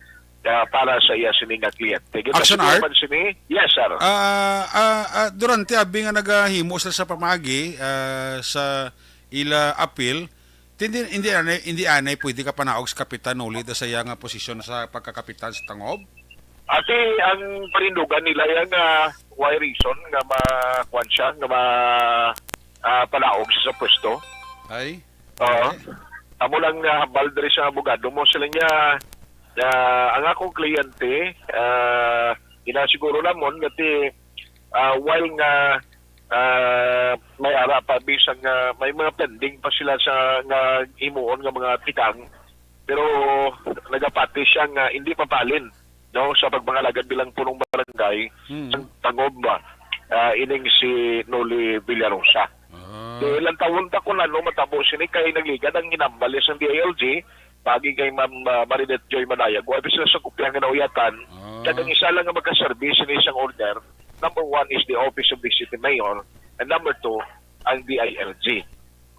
para sa iya sini nga kliyente. Action Art? Man sini? Yes, sir. Ah, ah, ah, durante abi nga nagahimo sila sa pamagi, ah, sa ila apil, hindi, hindi anay, hindi anay pwede ka panaog sa kapitan ulit sa iya nga posisyon sa pagkakapitan sa Tangob? Ati ang parindugan nila yan nga why reason nga ma-, kuwan siya, nga ma-, ah, palaog siya sa pwesto. Ay? Oo. Okay. Amo lang nga hambal diri sa abogado mo, sila niya, ah, ang akong kliyente, ah, ginasiguro namon nga ti, ah, while nga, ah, may ara pa, bisag nga may mga pending pa sila sa nga himuon nga mga tikang, pero nagapati siya nga hindi mapalin, no, sa pagpangalagad bilang punong barangay Hmm. sang Tangob, ah, ining si Noli Villarosa. Ah. Di, lantawon ta kung ano matabo sini kay nagligad ang hinambal sa D I L G, pagi kay Ma'am, ah, Marinette Joy Manayag, wa pa sila sa kopya nga nauyatan. Ah. Kag ang isa lang nga makaserbi sini sang order, number one is the office of the city mayor, and number two, ang D I L G.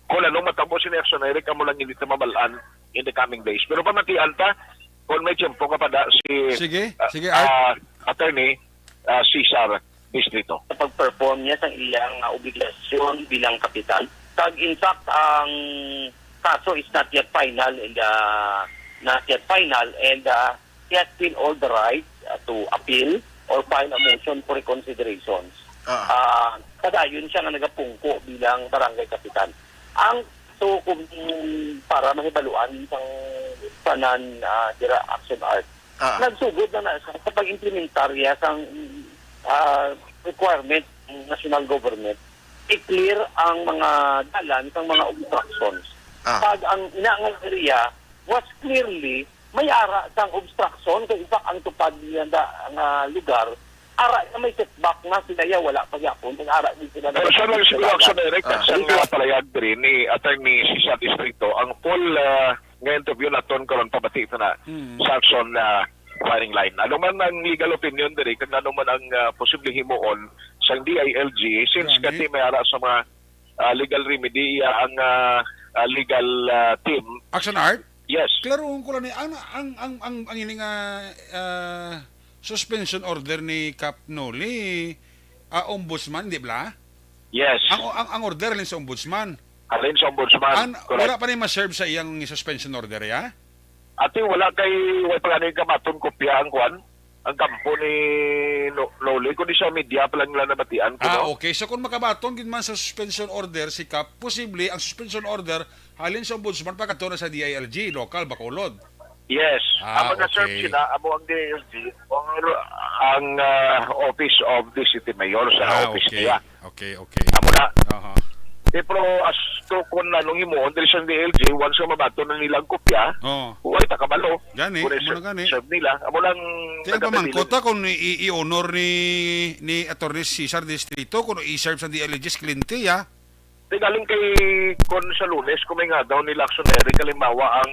Kung ano matabo sini, Action Eric, amo lang hindi ta mabal-an in the coming days. Pero pamatian ta, kung may tiyempo ka pa da, si, Sige, ah, sige, Art. ah, Attorney, ah, Cesar Distrito. Sa pag-perform niya sang iyang, ah, obligasyon bilang kapitan. Kag in fact, ang kaso is not yet final and, ah, not yet final and, ah, he has still all the right, ah, to appeal or file a motion for reconsideration. Ah. Ah, padayon siya nga nagapungko bilang barangay kapitan. Ang, so, kung para mahibaluan sang tanan, ah, dira, Action Art, Ah. nagsugod na na siya sa pag-implementarya sang, ah, requirement ng national government, i-clear ang mga dalan sang mga obstructions. Ah. Pag ang ina nga area was clearly may ara sang obstruction, kay in fact ang tupad niya da, nga lugar, ara na may setback na sila, ya wala pa gyapon, kay ara din sila Pero sa lang siguro, nagkakilala. Action Direct, Ah. sa nga palayag diri ni Attorney Cesar Distrito, ang full, ah, nga interview naton karon pabati na Mm. sa Action, ah, firing line. Ano man ang legal opinion diri, kag ano man ang, ah, posible himuon sa D I L G, since Gani. kati may ara sa mga, ah, legal remedy, iya ang, ah, ah, legal, ah, team. Action Art? Yes. Klarohon ko lang ni, ang, ang, ang, ang, ang ini nga, ah, suspension order ni Kap Noli, ah, ombudsman, di ba? Yes. Ang, ang, ang order halin sa ombudsman. Halin sa ombudsman, An-, correct. Wala pa ni ma-serve sa iyang suspension order, ya? Ati, wala kay, wala pa gani kamaton kopya ang kwan, ang kampo ni No-, Noli, kundi sa media pa lang nila nabatian ko, Ah, no? Okay. So, kung makabaton gid man sa suspension order si Kap, posible ang suspension order halin sa ombudsman pagkadto na sa D I L G, local, Bacolod. Yes. Ah, Ang mga search okay. sila, amo ang D I L G, ang, ang, ah, Office of the City Mayor sa Ah, office okay. niya. Okay, okay. Amo na. Aha. Eh, pero as to kung anong himuon diri sa D I L G, once nga mabaton na nila ang kopya, Oh. wala ta kabalo. Gani, Kung amo na gani. serve nila, amo lang Kaya nagapabilin. pamangkot ta kung i-, i-honor ni, ni Attorney Cesar Distrito kung i-serve sa D I L G si kliyente, ya. Di galing kay kon sa Lunes, kung may nga daw nila action hearing, kalimbawa ang,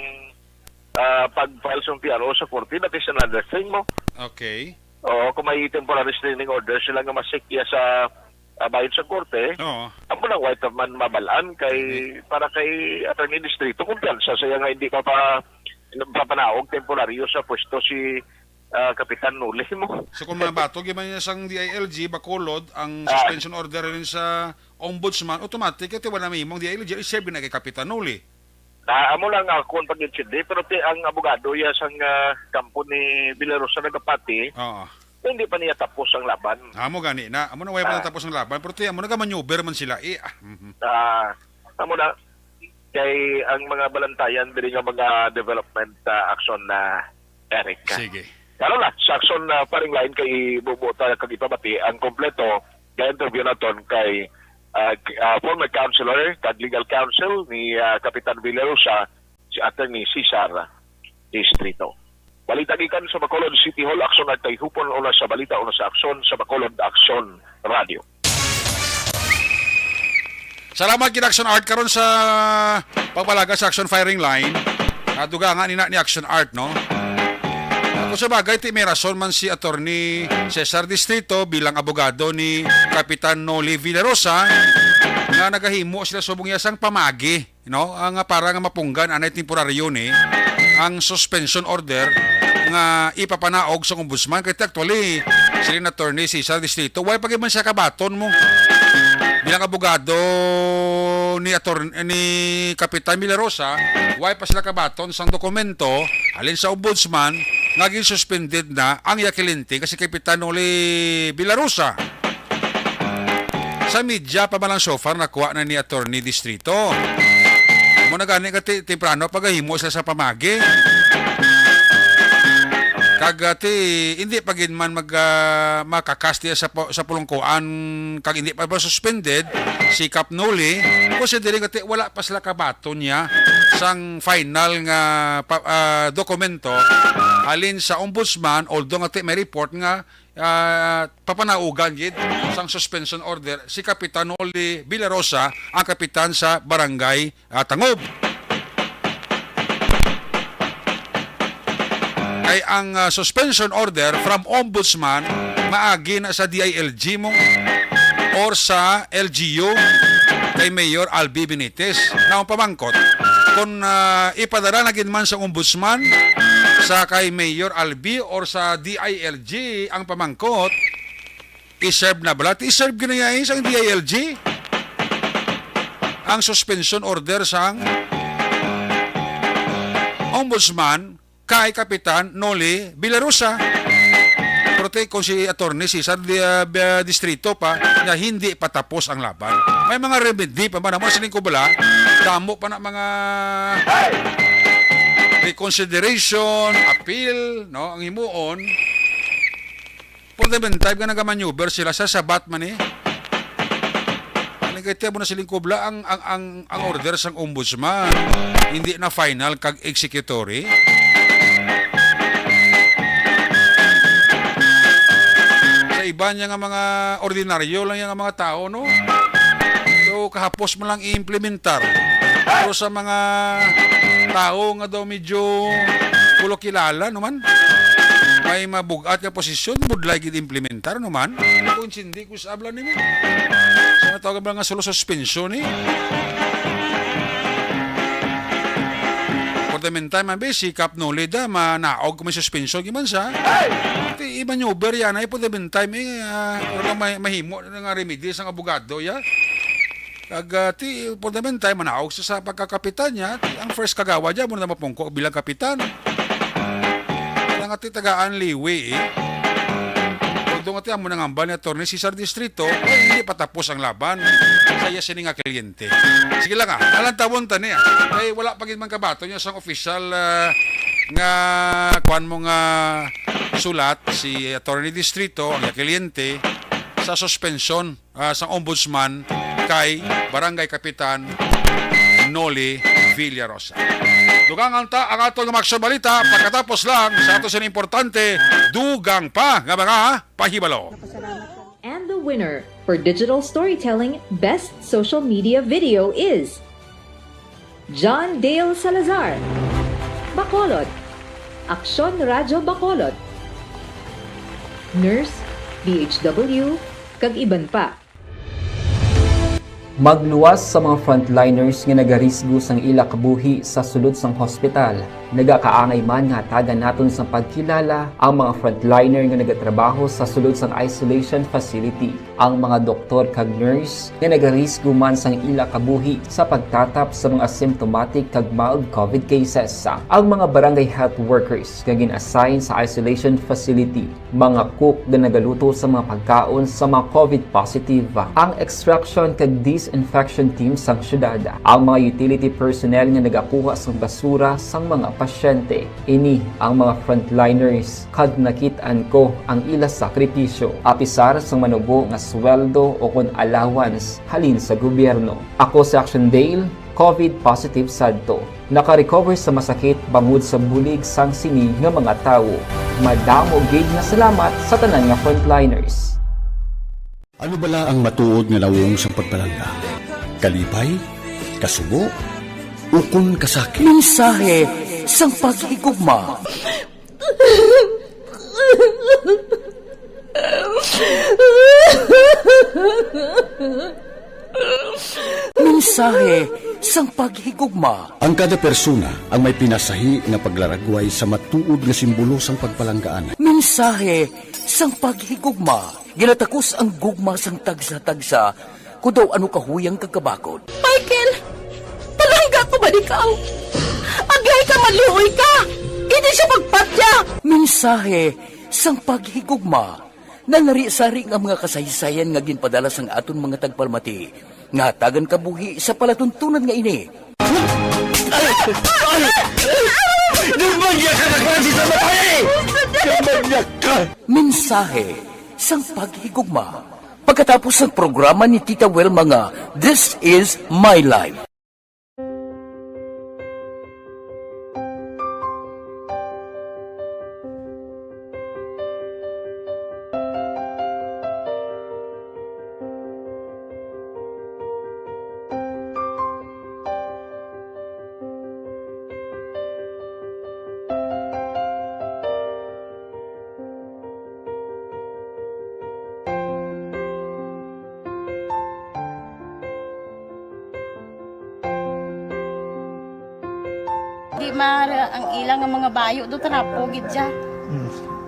ah, pag-file sa P R O sa korte, that is another thing mo. Okay. Oo, kung may temporary restraining order sila nga masikya sa, ah, bahin sa korte, Oo. amo nang white man mabalaan kay, Hindi. para kay Attorney Distrito, kumpiyansa siya nga hindi pa pa, papanaog temporaryo sa pwesto si, ah, Kapitan Noli mo. So, kung mabato gyud man niya sang D I L G, Bacolod, ang Ah. suspension order rin sa ombudsman, automatic, ito wala may imong D I L G, i-serve na kay Kapitan Noli. Ah, amo lang akon pag-intindi, pero ti ang abogado ya sang, ah, kampo ni Villarosa nagapati, Oo. hindi pa niya tapos ang laban. Amo gani na. Amo na wala pa Ah. natapos ang laban, pero ti amo nagamaneuver man sila. Eh, ah, mhm. Ah, amo na kay ang mga balantayan diri nga mga development, ah, action na, Eric. Sige. Lalo na sa action na, Paring Lain, kay ibubuta kag ipabati ang kompleto nga interview naton kay, ah, k-, ah, former councilor kag legal counsel ni, ah, Kapitan Villarosa, si Attorney Cesar Distrito. Balita gikan sa Bacolod City Hall, Action Art kay Hupon, una sa balita, una sa aksyon sa Bacolod Aksyon Radio. Salamat gid, Action Art, karon sa pagpalaga sa Action Firing Line. Ah, dugangan ni na ni Action Art, no? Kung sa bagay, ti may rason man si Attorney Cesar Distrito bilang abogado ni Kapitan Noli Villarosa nga nagahimo sila subong iya sang pamagi, no? Ang, ah, para nga mapunggan anay temporaryo ni ang suspension order nga ipapanaog sa ombudsman. Kay actually, siling ni Attorney Cesar Distrito, why pa gid man siya kabaton mo? Bilang abogado ni Ator-, ni Kapitan Villarosa, why pa sila kabaton sang dokumento halin sa ombudsman nga gin-suspended na ang iya kliyente nga si Kapitan Noli Villarosa? Sa media pa man lang so far nakuha na ni Attorney Distrito. Mo na gani ka ti-, temprano pagahimo sila sa pamagi. Kag, ah, ti, hindi pa gid man mag, ah, makakas diya sa pu-, sa pulungkuan, kag hindi pa ba suspended si Kap Noli, considering nga ti wala pa sila kabaton niya sang final nga pa-, ah, dokumento halin sa ombudsman, although nga ti may report nga, ah, papanaugan gid sang suspension order si Kapitan Noli Villarosa, ang kapitan sa Barangay, ah, Tangob. Kay ang, ah, suspension order from Ombudsman maagi na sa D I L G mo or sa L G U kay Mayor Albi Benitez. Na ang pamangkot, kung, ah, ipadala na gid man sa Ombudsman sa kay Mayor Albi or sa D I L G ang pamangkot, i-serve na bala? Ti i-serve gid na iya, eh, sang D I L G ang suspension order sang Ombudsman kay Kapitan Noli Villarosa. Pero ti, kung si Attorney Cesar di, ah, Bi-, Distrito pa, nga hindi patapos ang laban. May mga remedy pa man. Amo siling ko bala, damo pa na mga reconsideration, appeal, no, ang himuon. For the meantime, nga nagamaneuver sila sa sabat man, eh. Ano kay tiyan mo na siling kubla ang, ang, ang, ang order sang ombudsman? Hindi na final kag executory. Sa iba niya nga mga ordinaryo lang yang mga tao, no? So, kahapos mo lang i-implementar. Pero sa mga tao nga daw medyo kulo kilala, no man? May mabug-at nga posisyon, budlay gid implementar, no man? Kung hindi ko sa abla nimo. Sa natawag ba nga solo suspension, eh? For the meantime, abi, si Kap Noli da, manaog kung may suspension, giman sa. Ti, i-maneuver yan, ay, for the meantime, eh, ah, wala may, mahimo na nga remedy sang abogado, ya. Kag, ah, ti, for the meantime, manaog sa, sa pagkakapitan niya, ti, ang first kagawa dyan, muna na mapungko bilang kapitan. Kaya nga, ti, tagaan liwi, eh. Doon nga tiyan mo nangambal ni Attorney Cesar Distrito, ay hindi patapos ang laban sa iya sini nga kliyente. Sige lang, ah, alantawon ta niya. Kay wala pa gid man kabaton niya sang opisyal, ah, nga kuan mo nga sulat si Attorney Distrito, ang iya kliyente, sa suspensyon, ah, sang ombudsman kay Barangay Kapitan Noli Villarosa. Dugang ang ta ang aton nga mga aksyon balita pagkatapos lang sa ato sa importante, dugang pa nga mga pahibalo. And the winner for digital storytelling best social media video is John Dale Salazar, Bacolod, Aksyon Radyo Bacolod, Nurse, D H W, kag iban pa. Magluwas sa mga frontliners nga nagarisgo sang ila kabuhi sa sulod sang hospital. Nagakaangay man nga hatagan naton sang pagkilala ang mga frontliner nga nagatrabaho sa sulod sang isolation facility, ang mga doktor kag nurse nga nagarisgo man sang ila kabuhi sa pagtatap sa mga symptomatic kag mild COVID cases, ang mga barangay health workers nga gin-assign sa isolation facility, mga cook nga nagaluto sa mga pagkaon sa mga COVID positive, ang extraction kag disinfection team sang syudad, ang mga utility personnel nga nagakuha sang basura sang mga pasyente. Ini ang mga frontliners kag nakit-an ko ang ila sakripisyo, apisar sang manubo nga sweldo o kon allowance halin sa gobyerno. Ako si Action Dale, COVID positive sadto. Naka-recover sa masakit bangod sa bulig sang sini nga mga tawo. Madamo gid nga salamat sa tanan nga frontliners. Ano bala ang matuod nga nawong sang pagpalangga? Kalipay? Kasubo? Ukon kasakit? Mensahe sang paghigugma. Mensahe sang paghigugma. Ang kada persona ang may pinasahi nga paglaragway sa matuod nga simbolo sang pagpalanggaan. Mensahe sang paghigugma. Ginatakos ang gugma sang tagsa-tagsa, kun daw ano kahuyang kag kabakod. Michael, palangga ko ba ikaw? Agay ka, maluoy ka! Hindi siya pagpatya! Mensahe sang paghigugma. Nanari-sari nga mga kasaysayan nga ginpadala sang aton mga tagpalamati nga hatagan kabuhi sa palatuntunan nga ini. Demonyo ka na klase sa babae! Demonyo ka! Mensahe sang paghigugma. Pagkatapos sang programa ni Tita Wilma nga This Is My Life. Di maara ang ila nga mga bayo do, trapo gid siya.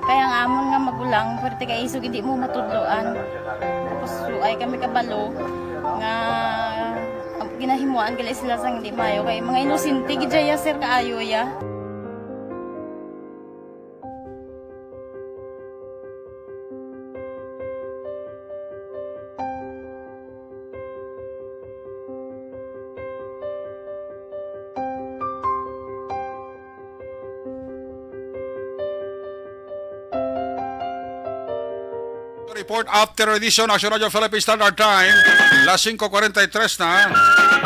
Kaya ang amon nga magulang, pwerte kay isog hindi mo matudloan. Tapos suay kami kabalo nga ginahimuan gali sila sang hindi maayo kay mga inosente gid siya, sir, kaayo ya. Report after edition, Action Radio Philippine Standard Time, las singko kwarenta y tres na.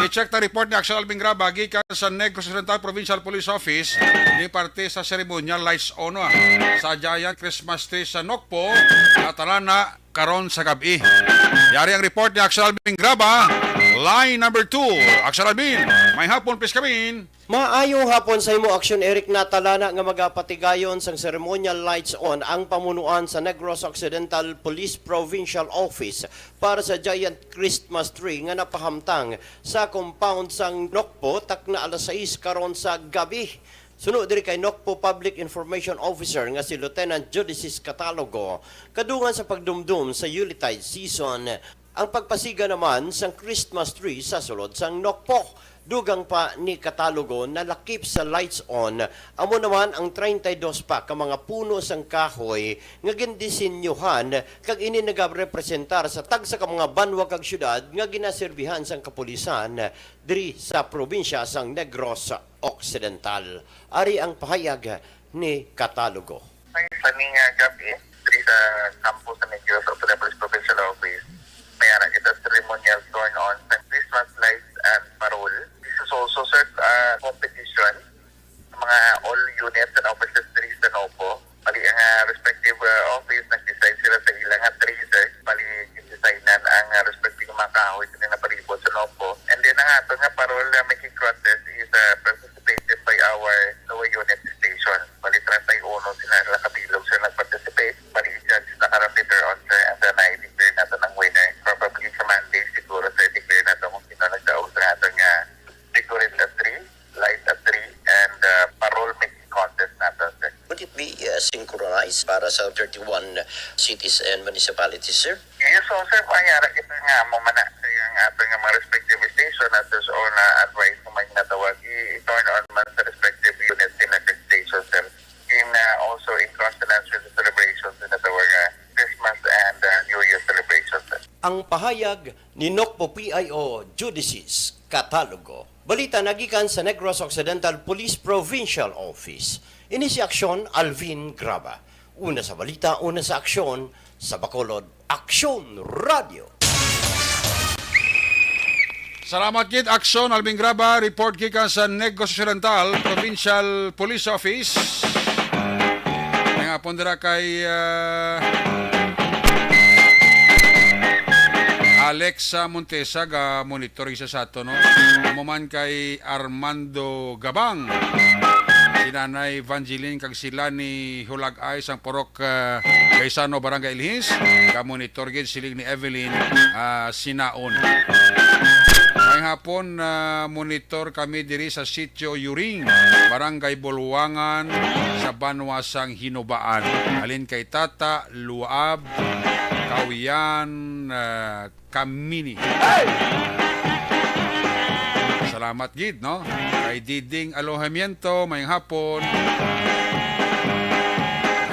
I-check na report ni Action Alvin Graba gikan sa Negros Occidental Provincial Police Office, di parte sa ceremonial lights ono, ah, sa Giant Christmas Tree sa Nokpo, Natalana, karon sa gab-i. Yari ang report ni Action Alvin Graba. Line number two, Action Alvin, may hapon, please come in. Maayong hapon sa imo, Action Eric. Natalana nga magapatigayon sang ceremonial lights on ang pamunuan sa Negros Occidental Police Provincial Office para sa Giant Christmas Tree nga napahamtang sa compound sang Nokpo takna alas sais karon sa gabi. Suno diri kay Nokpo Public Information Officer nga si Lieutenant Judicis Catalogo, kadungan sa pagdumdum sa Yuletide season, ang pagpasiga naman sang Christmas tree sa sulod sang Nokpo. Dugang pa ni Catalogo, nalakip sa lights on amo naman ang treinta y dos pa ka mga puno sang kahoy nga gindisenyuhan, kag ini nagarepresentar sa tagsa ka mga banwa kag syudad nga ginaserbihan sang kapulisan diri sa probinsya sang Negros Occidental. Ari ang pahayag ni Catalogo. May sani nga gab-i, diri sa kampo sa Negros Occidental Police Provincial Office, may ara kita ceremonial turn on sa Christmas lights and parol. This is also, sir, a competition sa mga all units and offices diri sa Nopo. Bali, ang, ah, respective, ah, office nag-decide sila sa ila nga three, sir. Bali, gin-designan ang, ah, respective nga mga kahoy sa nila palibot sa Nopo. And then, ang ato nga parol na making contest is, ah, participated by our lower unit station. Bali, treinta y uno sila, sila kabilog, sir, nag-participate. Bali, i-judge na karon later on, sir, and then i-declare nato ang winner. Probably sa Monday siguro, sir, i-declare nato kung sino nagdaog sa aton nga decorate a tree, light a tree, and, uh, parol making contest nato, sir. Would it be, uh, synchronized para sa thirty-one cities and municipalities, sir? Yes, so, sir, kung ara kita nga mo man na sa iyang ato nga mga respective station, as is all na advice mo man ginatawag, i-turn on man sa respective units in the station, sir. In, uh, also in consonance with the celebrations in the, uh, Christmas and, uh, New Year celebrations, sir. Ang pahayag ni Nocpo P I O Judicis Catalogo. Balita nagikan sa Negros Occidental Police Provincial Office. Ini si Aksyon Alvin Graba. Una sa balita, una sa aksyon, sa Bacolod, Aksyon Radio. Salamat gid, Aksyon Alvin Graba. Report gikan sa Negros Occidental Provincial Police Office. May hapon dira kay, ah, Alexa Montesa, ga monitor isa sa ato, no? Amo man kay Armando Gabang, si Nanay Vangeline, kag sila ni Hulag-ay sang Purok, ah, Gaisano, Barangay Ilhis, ga monitor gid siling ni Evelyn, ah, Sinaon. May hapon, ah, monitor kami diri sa Sitio Yuring, Barangay Bulwangan, sa Banwa sang Hinubaan. Halin kay Tata Luab Kawian, ah, Kamini. Salamat gid, no? Kay Diding Alojamiento, mayong hapon.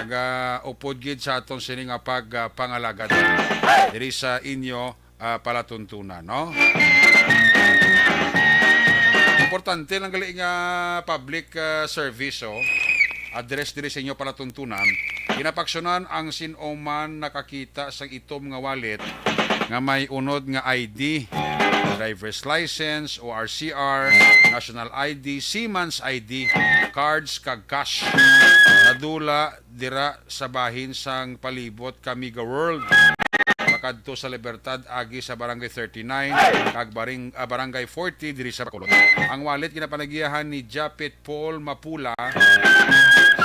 Nagaupod gid sa aton sini nga pag, ah, pangalagad diri sa inyo, ah, palatuntunan, no? Importante lang gali nga public, ah, service, oh. Address diri sa inyo palatuntunan. Ginapaaksyonan ang sin-o man nakakita sang itom nga wallet nga may unod nga I D, driver's license, O R C R, national I D, seaman's I D, cards, kag cash. Nadula dira sa bahin sang palibot ka Mega World, makadto sa Libertad, agi sa Barangay thirty-nine kag Baring-, ah, Barangay forty diri sa Bacolod. Ang wallet ginapanagiahan ni Japit Paul Mapula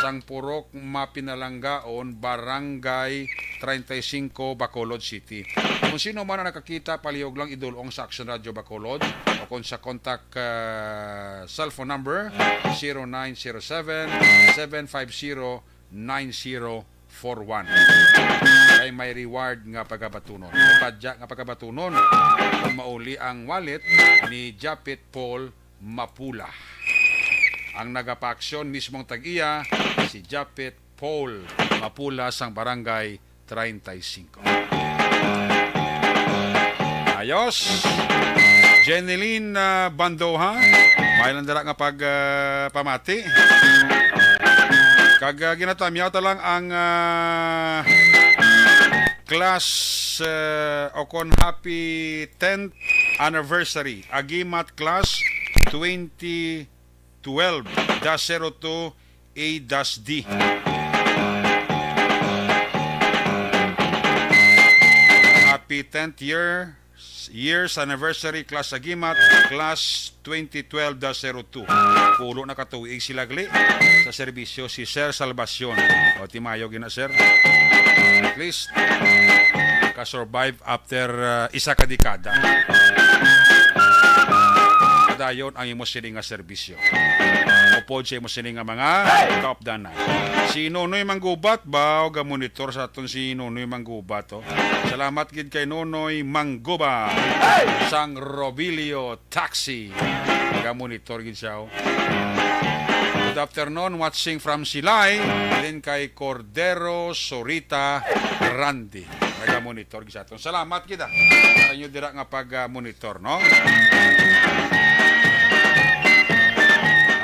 sang Purok Mapinalanggaon, Barangay treinta y cinco, Bacolod City. Kung sino man ang nakakita, palihog lang idul-ong sa Action Radio Bacolod o kung sa contact, ah, cellphone number zero nine zero seven, seven five zero, nine zero four one. Kay may reward nga pagabatunon. May padya nga pagabatunon kung mauli ang wallet ni Japit Paul Mapula. Ang nagapaaksyon mismong tag-iya, si Japit Paul Mapula sang Barangay treinta y cinco. Ayos. Jeneline, ah, Bandoha, may lang dira nga pag, ah, pamati. Kag, ah, ginatamyaw ta lang ang, ah, class, ah, o kon happy tenth anniversary, Agimat Class twenty twelve dash zero two A dash D. Happy tenth year, year's anniversary, Class Agimat, Class twenty twelve dash zero two. Pulo na ka tuig sila gali sa serbisyo si Sir Salvacion. O, timayo gina, sir. At least, ka-survive after, uh, isa ka dekada. Dayon ang imo sini nga serbisyo. upod sa imo sini nga mga kaupdanan. Si Nonoy Manggubat ba, o ga-monitor sa aton si Nonoy Manggubat, oh. Salamat gid kay Nonoy Manggubat sang Robilio Taxi. Ga-monitor gid siya, oh. Good afternoon, watching from Silay. Din kay Cordero Sorita Grande. Naga-monitor gid sa aton. Salamat gid, ah, sa inyo dira nga pag-monitor, no?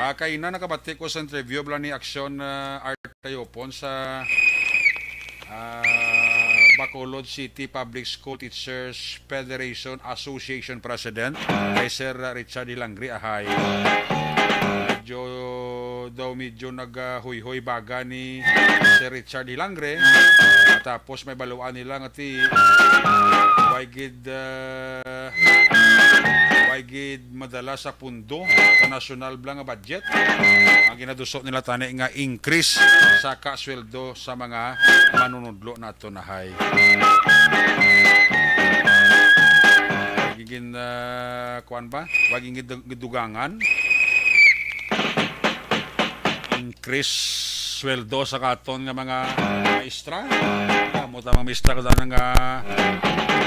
Ah, kay na nakabati ko sa interview bala ni Aksyon, ah, Art Tayopon sa, ah, Bacolod City Public School Teachers Federation Association President kay Sir Richard Hilangri Ahay. Medyo daw, medyo nagahuyhoy baga ni Sir Richard Hilangre. Tapos may baluan nila nga ti way gid, ah, way gid madala sa pundo sa nasyonal bala nga budget. Ang ginaduso nila tani nga increase sa kasweldo sa mga manunudlo nato nahay. Gigin, ah, kuan ba? Wag gid dugangan. Increase sweldo sa katon nga mga maestra. Amo ta mga maestra ko nga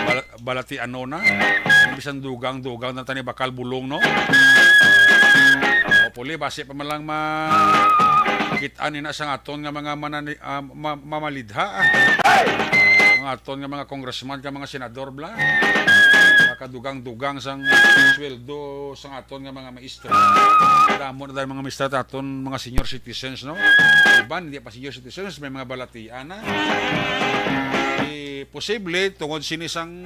bal-, balatian na. Bisan dugang-dugang na tani bakal bulong, no? Hopefully, basi pa man lang makit-an ina sa aton nga mga manani-, ah, ma-, mamalidha, ah. Mga aton nga mga congressman ka mga senador bla. Makadugang-dugang sang sweldo sang aton nga mga maestra. Damo na tayo mga maestra ta aton mga senior citizens, no? Iban, hindi pa senior citizens, may mga balatian na. Di posible, tungod sini sang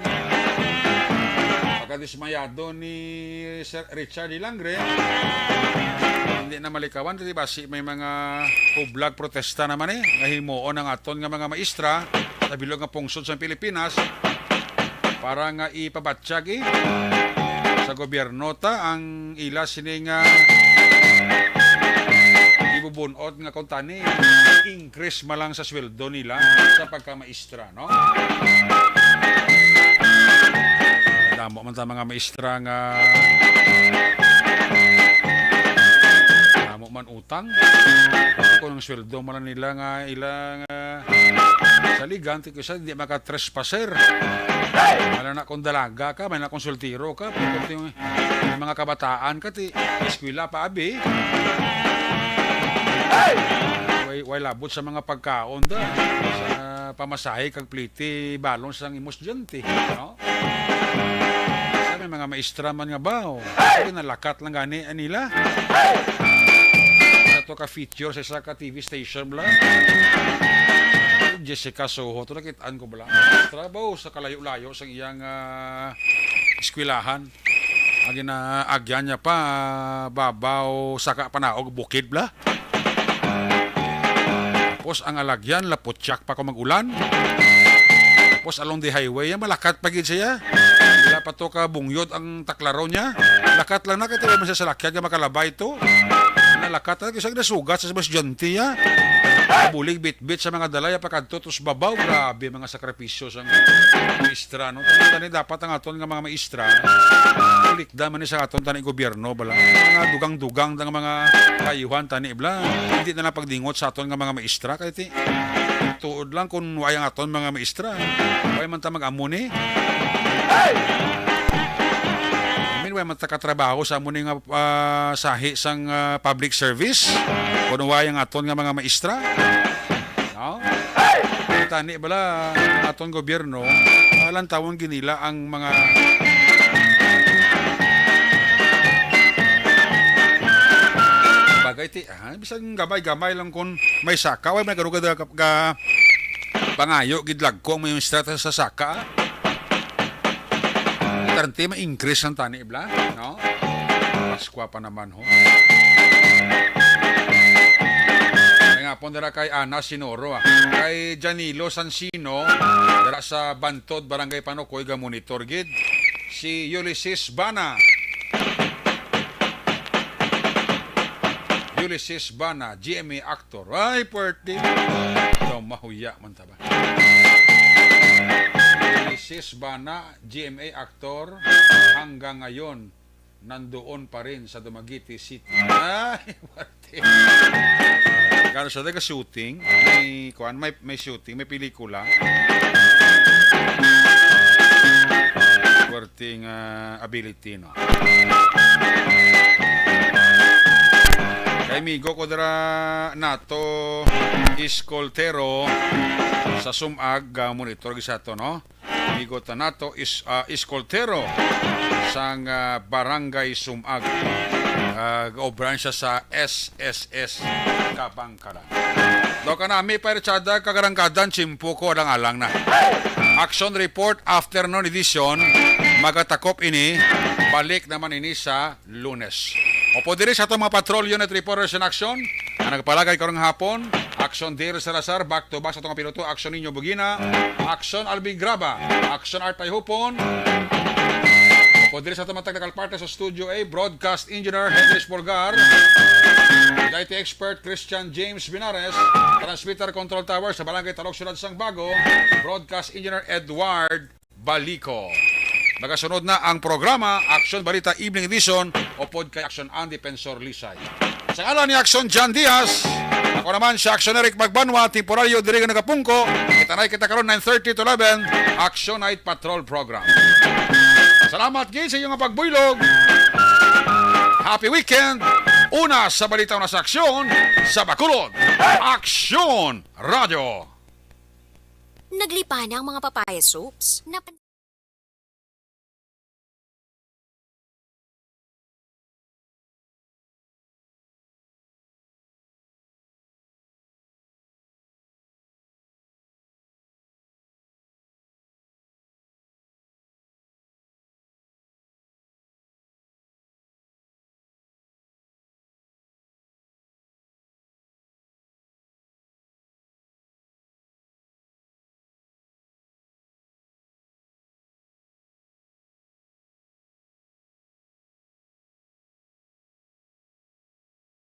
pagkadismayado ni Sir Richard Hilangre, hindi na malikawan, di basi may mga kublag protesta naman eh, nga himuon ang aton nga mga maestra sa bilog nga pungsod sa Pilipinas para nga ipabatyag eh, sa gobyerno ta ang ila sini nga ibubunot nga kuntani, increase man lang sa sweldo nila sa pagkamaestra, no? Damo man ta mga maestra nga damo man utang. Kung ang sweldo man lang nila nga ilang, ah, saligan, ti kisa hindi maka-trespasser. Wala na kung dalaga ka, may na kung soltero ka, pero kung may mga kabataan ka, ti eskwela pa abi. Way, way labot sa mga pagkaon da. Sa pamasahe kag pliti balon sang imo estudyante, no? Sa may mga maestra man nga ba, oh. Sige, nalakat lang gani, ah, nila. Sa to ka feature sa isa ka T V station bla. Jessica Soho, to nakitaan ko bla. Maestra ba, oh, sa kalayo-layo sa iyang, ah, eskwelahan. Ang ginaagyan niya pa, ah, babaw, saka panaog, bukid bla. Tapos ang alagyan, laputyak pa kung mag-ulan. Tapos along the highway, yan, malakat pa gid siya. Wala pa to ka bungyod ang taklaro niya. Lakat lang na, kaya man siya sa lakyan nga makalabay to. Nalakat na, kasi nasugat sa mga estudyante, ya. Bulig bitbit sa mga dalaya, pakadto, tos babaw. Grabe, mga sakripisyo sang maestra, no? Kani dapat ang aton nga mga maestra, kulikda man ni sa aton tani gobyerno, bala. Mga dugang-dugang nga mga kayuhan tani, bala. Hindi na lang pagdingot sa aton nga mga maestra, kay ti-, tuod lang kung way ang aton mga maestra. Way man ta mag-amo ni. I mean, way man ta katrabaho sa amo ni nga, ah, sahi sang, ah, public service. Kung way ang aton nga mga maestra. No? Tani bala ang aton gobyerno, ah, lantawon ginila ang mga bagay ti, ah, bisan gamay-gamay lang kung may saka, way may garugad ka, ka, pangayo gid lagko ang may strata sa saka. Tarte ma-increase ang tani bala, no? Paskwa pa naman, ho. May nga po dira kay Ana Sinoro, ah. Kay Janilo Sansino, dira sa Bantod, Barangay Panukoy, ga-monitor gid. Si Ulysses Bana. Ulysses Bana, G M A actor. Ay, pwerte. Daw mahuya man ta ba? Ulysses Bana, G M A actor, hanggang ngayon, nandoon pa rin sa Dumaguete City. Ay, parte. Gano siya taga shooting? May, kuan, may, may shooting, may pelikula. Perting, ah, ability, no? Kay migo ko dira nato, Iskoltero sa Sumag, ah, monitor gid sa to, no? Migo ta nato is, ah, Iskoltero sang, ah, Barangay Sumag. Ah, gaobran siya sa S S S Kabangkalan. Do ka nami pa rechada kagarangkadan, chimpo ko alang-alang na. Action report, afternoon edition. Magatakop ini. Balik naman ini sa Lunes. Upod diri sa atong mga patrol unit reporters in action, ang nagpalagay karong hapon, Action Dale Salazar, back to back sa atong piloto, Action Nino Bugina, Action Alvin Graba, Action Art Tayhupon. Upod diri sa atong mga technical partner sa Studio A, broadcast engineer Henrys Bulgar, I T expert Christian James Binares, transmitter control tower sa Barangay Talok, Siyudad sang Bago, broadcast engineer Edward Balico. Nagasunod na ang programa, Action Balita Evening Edition, upod kay Action Andy Pensor Lisay. Sa ngalan ni Action John Diaz, ako naman si Action Eric Magbanwa, temporaryo diri nga nagapungko. Kita na kita karon nine thirty to eleven, Action Night Patrol Program. Salamat gid sa inyong pagbuylog. Happy weekend. Una sa balita, una sa aksyon, sa Bacolod. Aksyon Radio. Naglipana ang mga papaya soaps. Nap-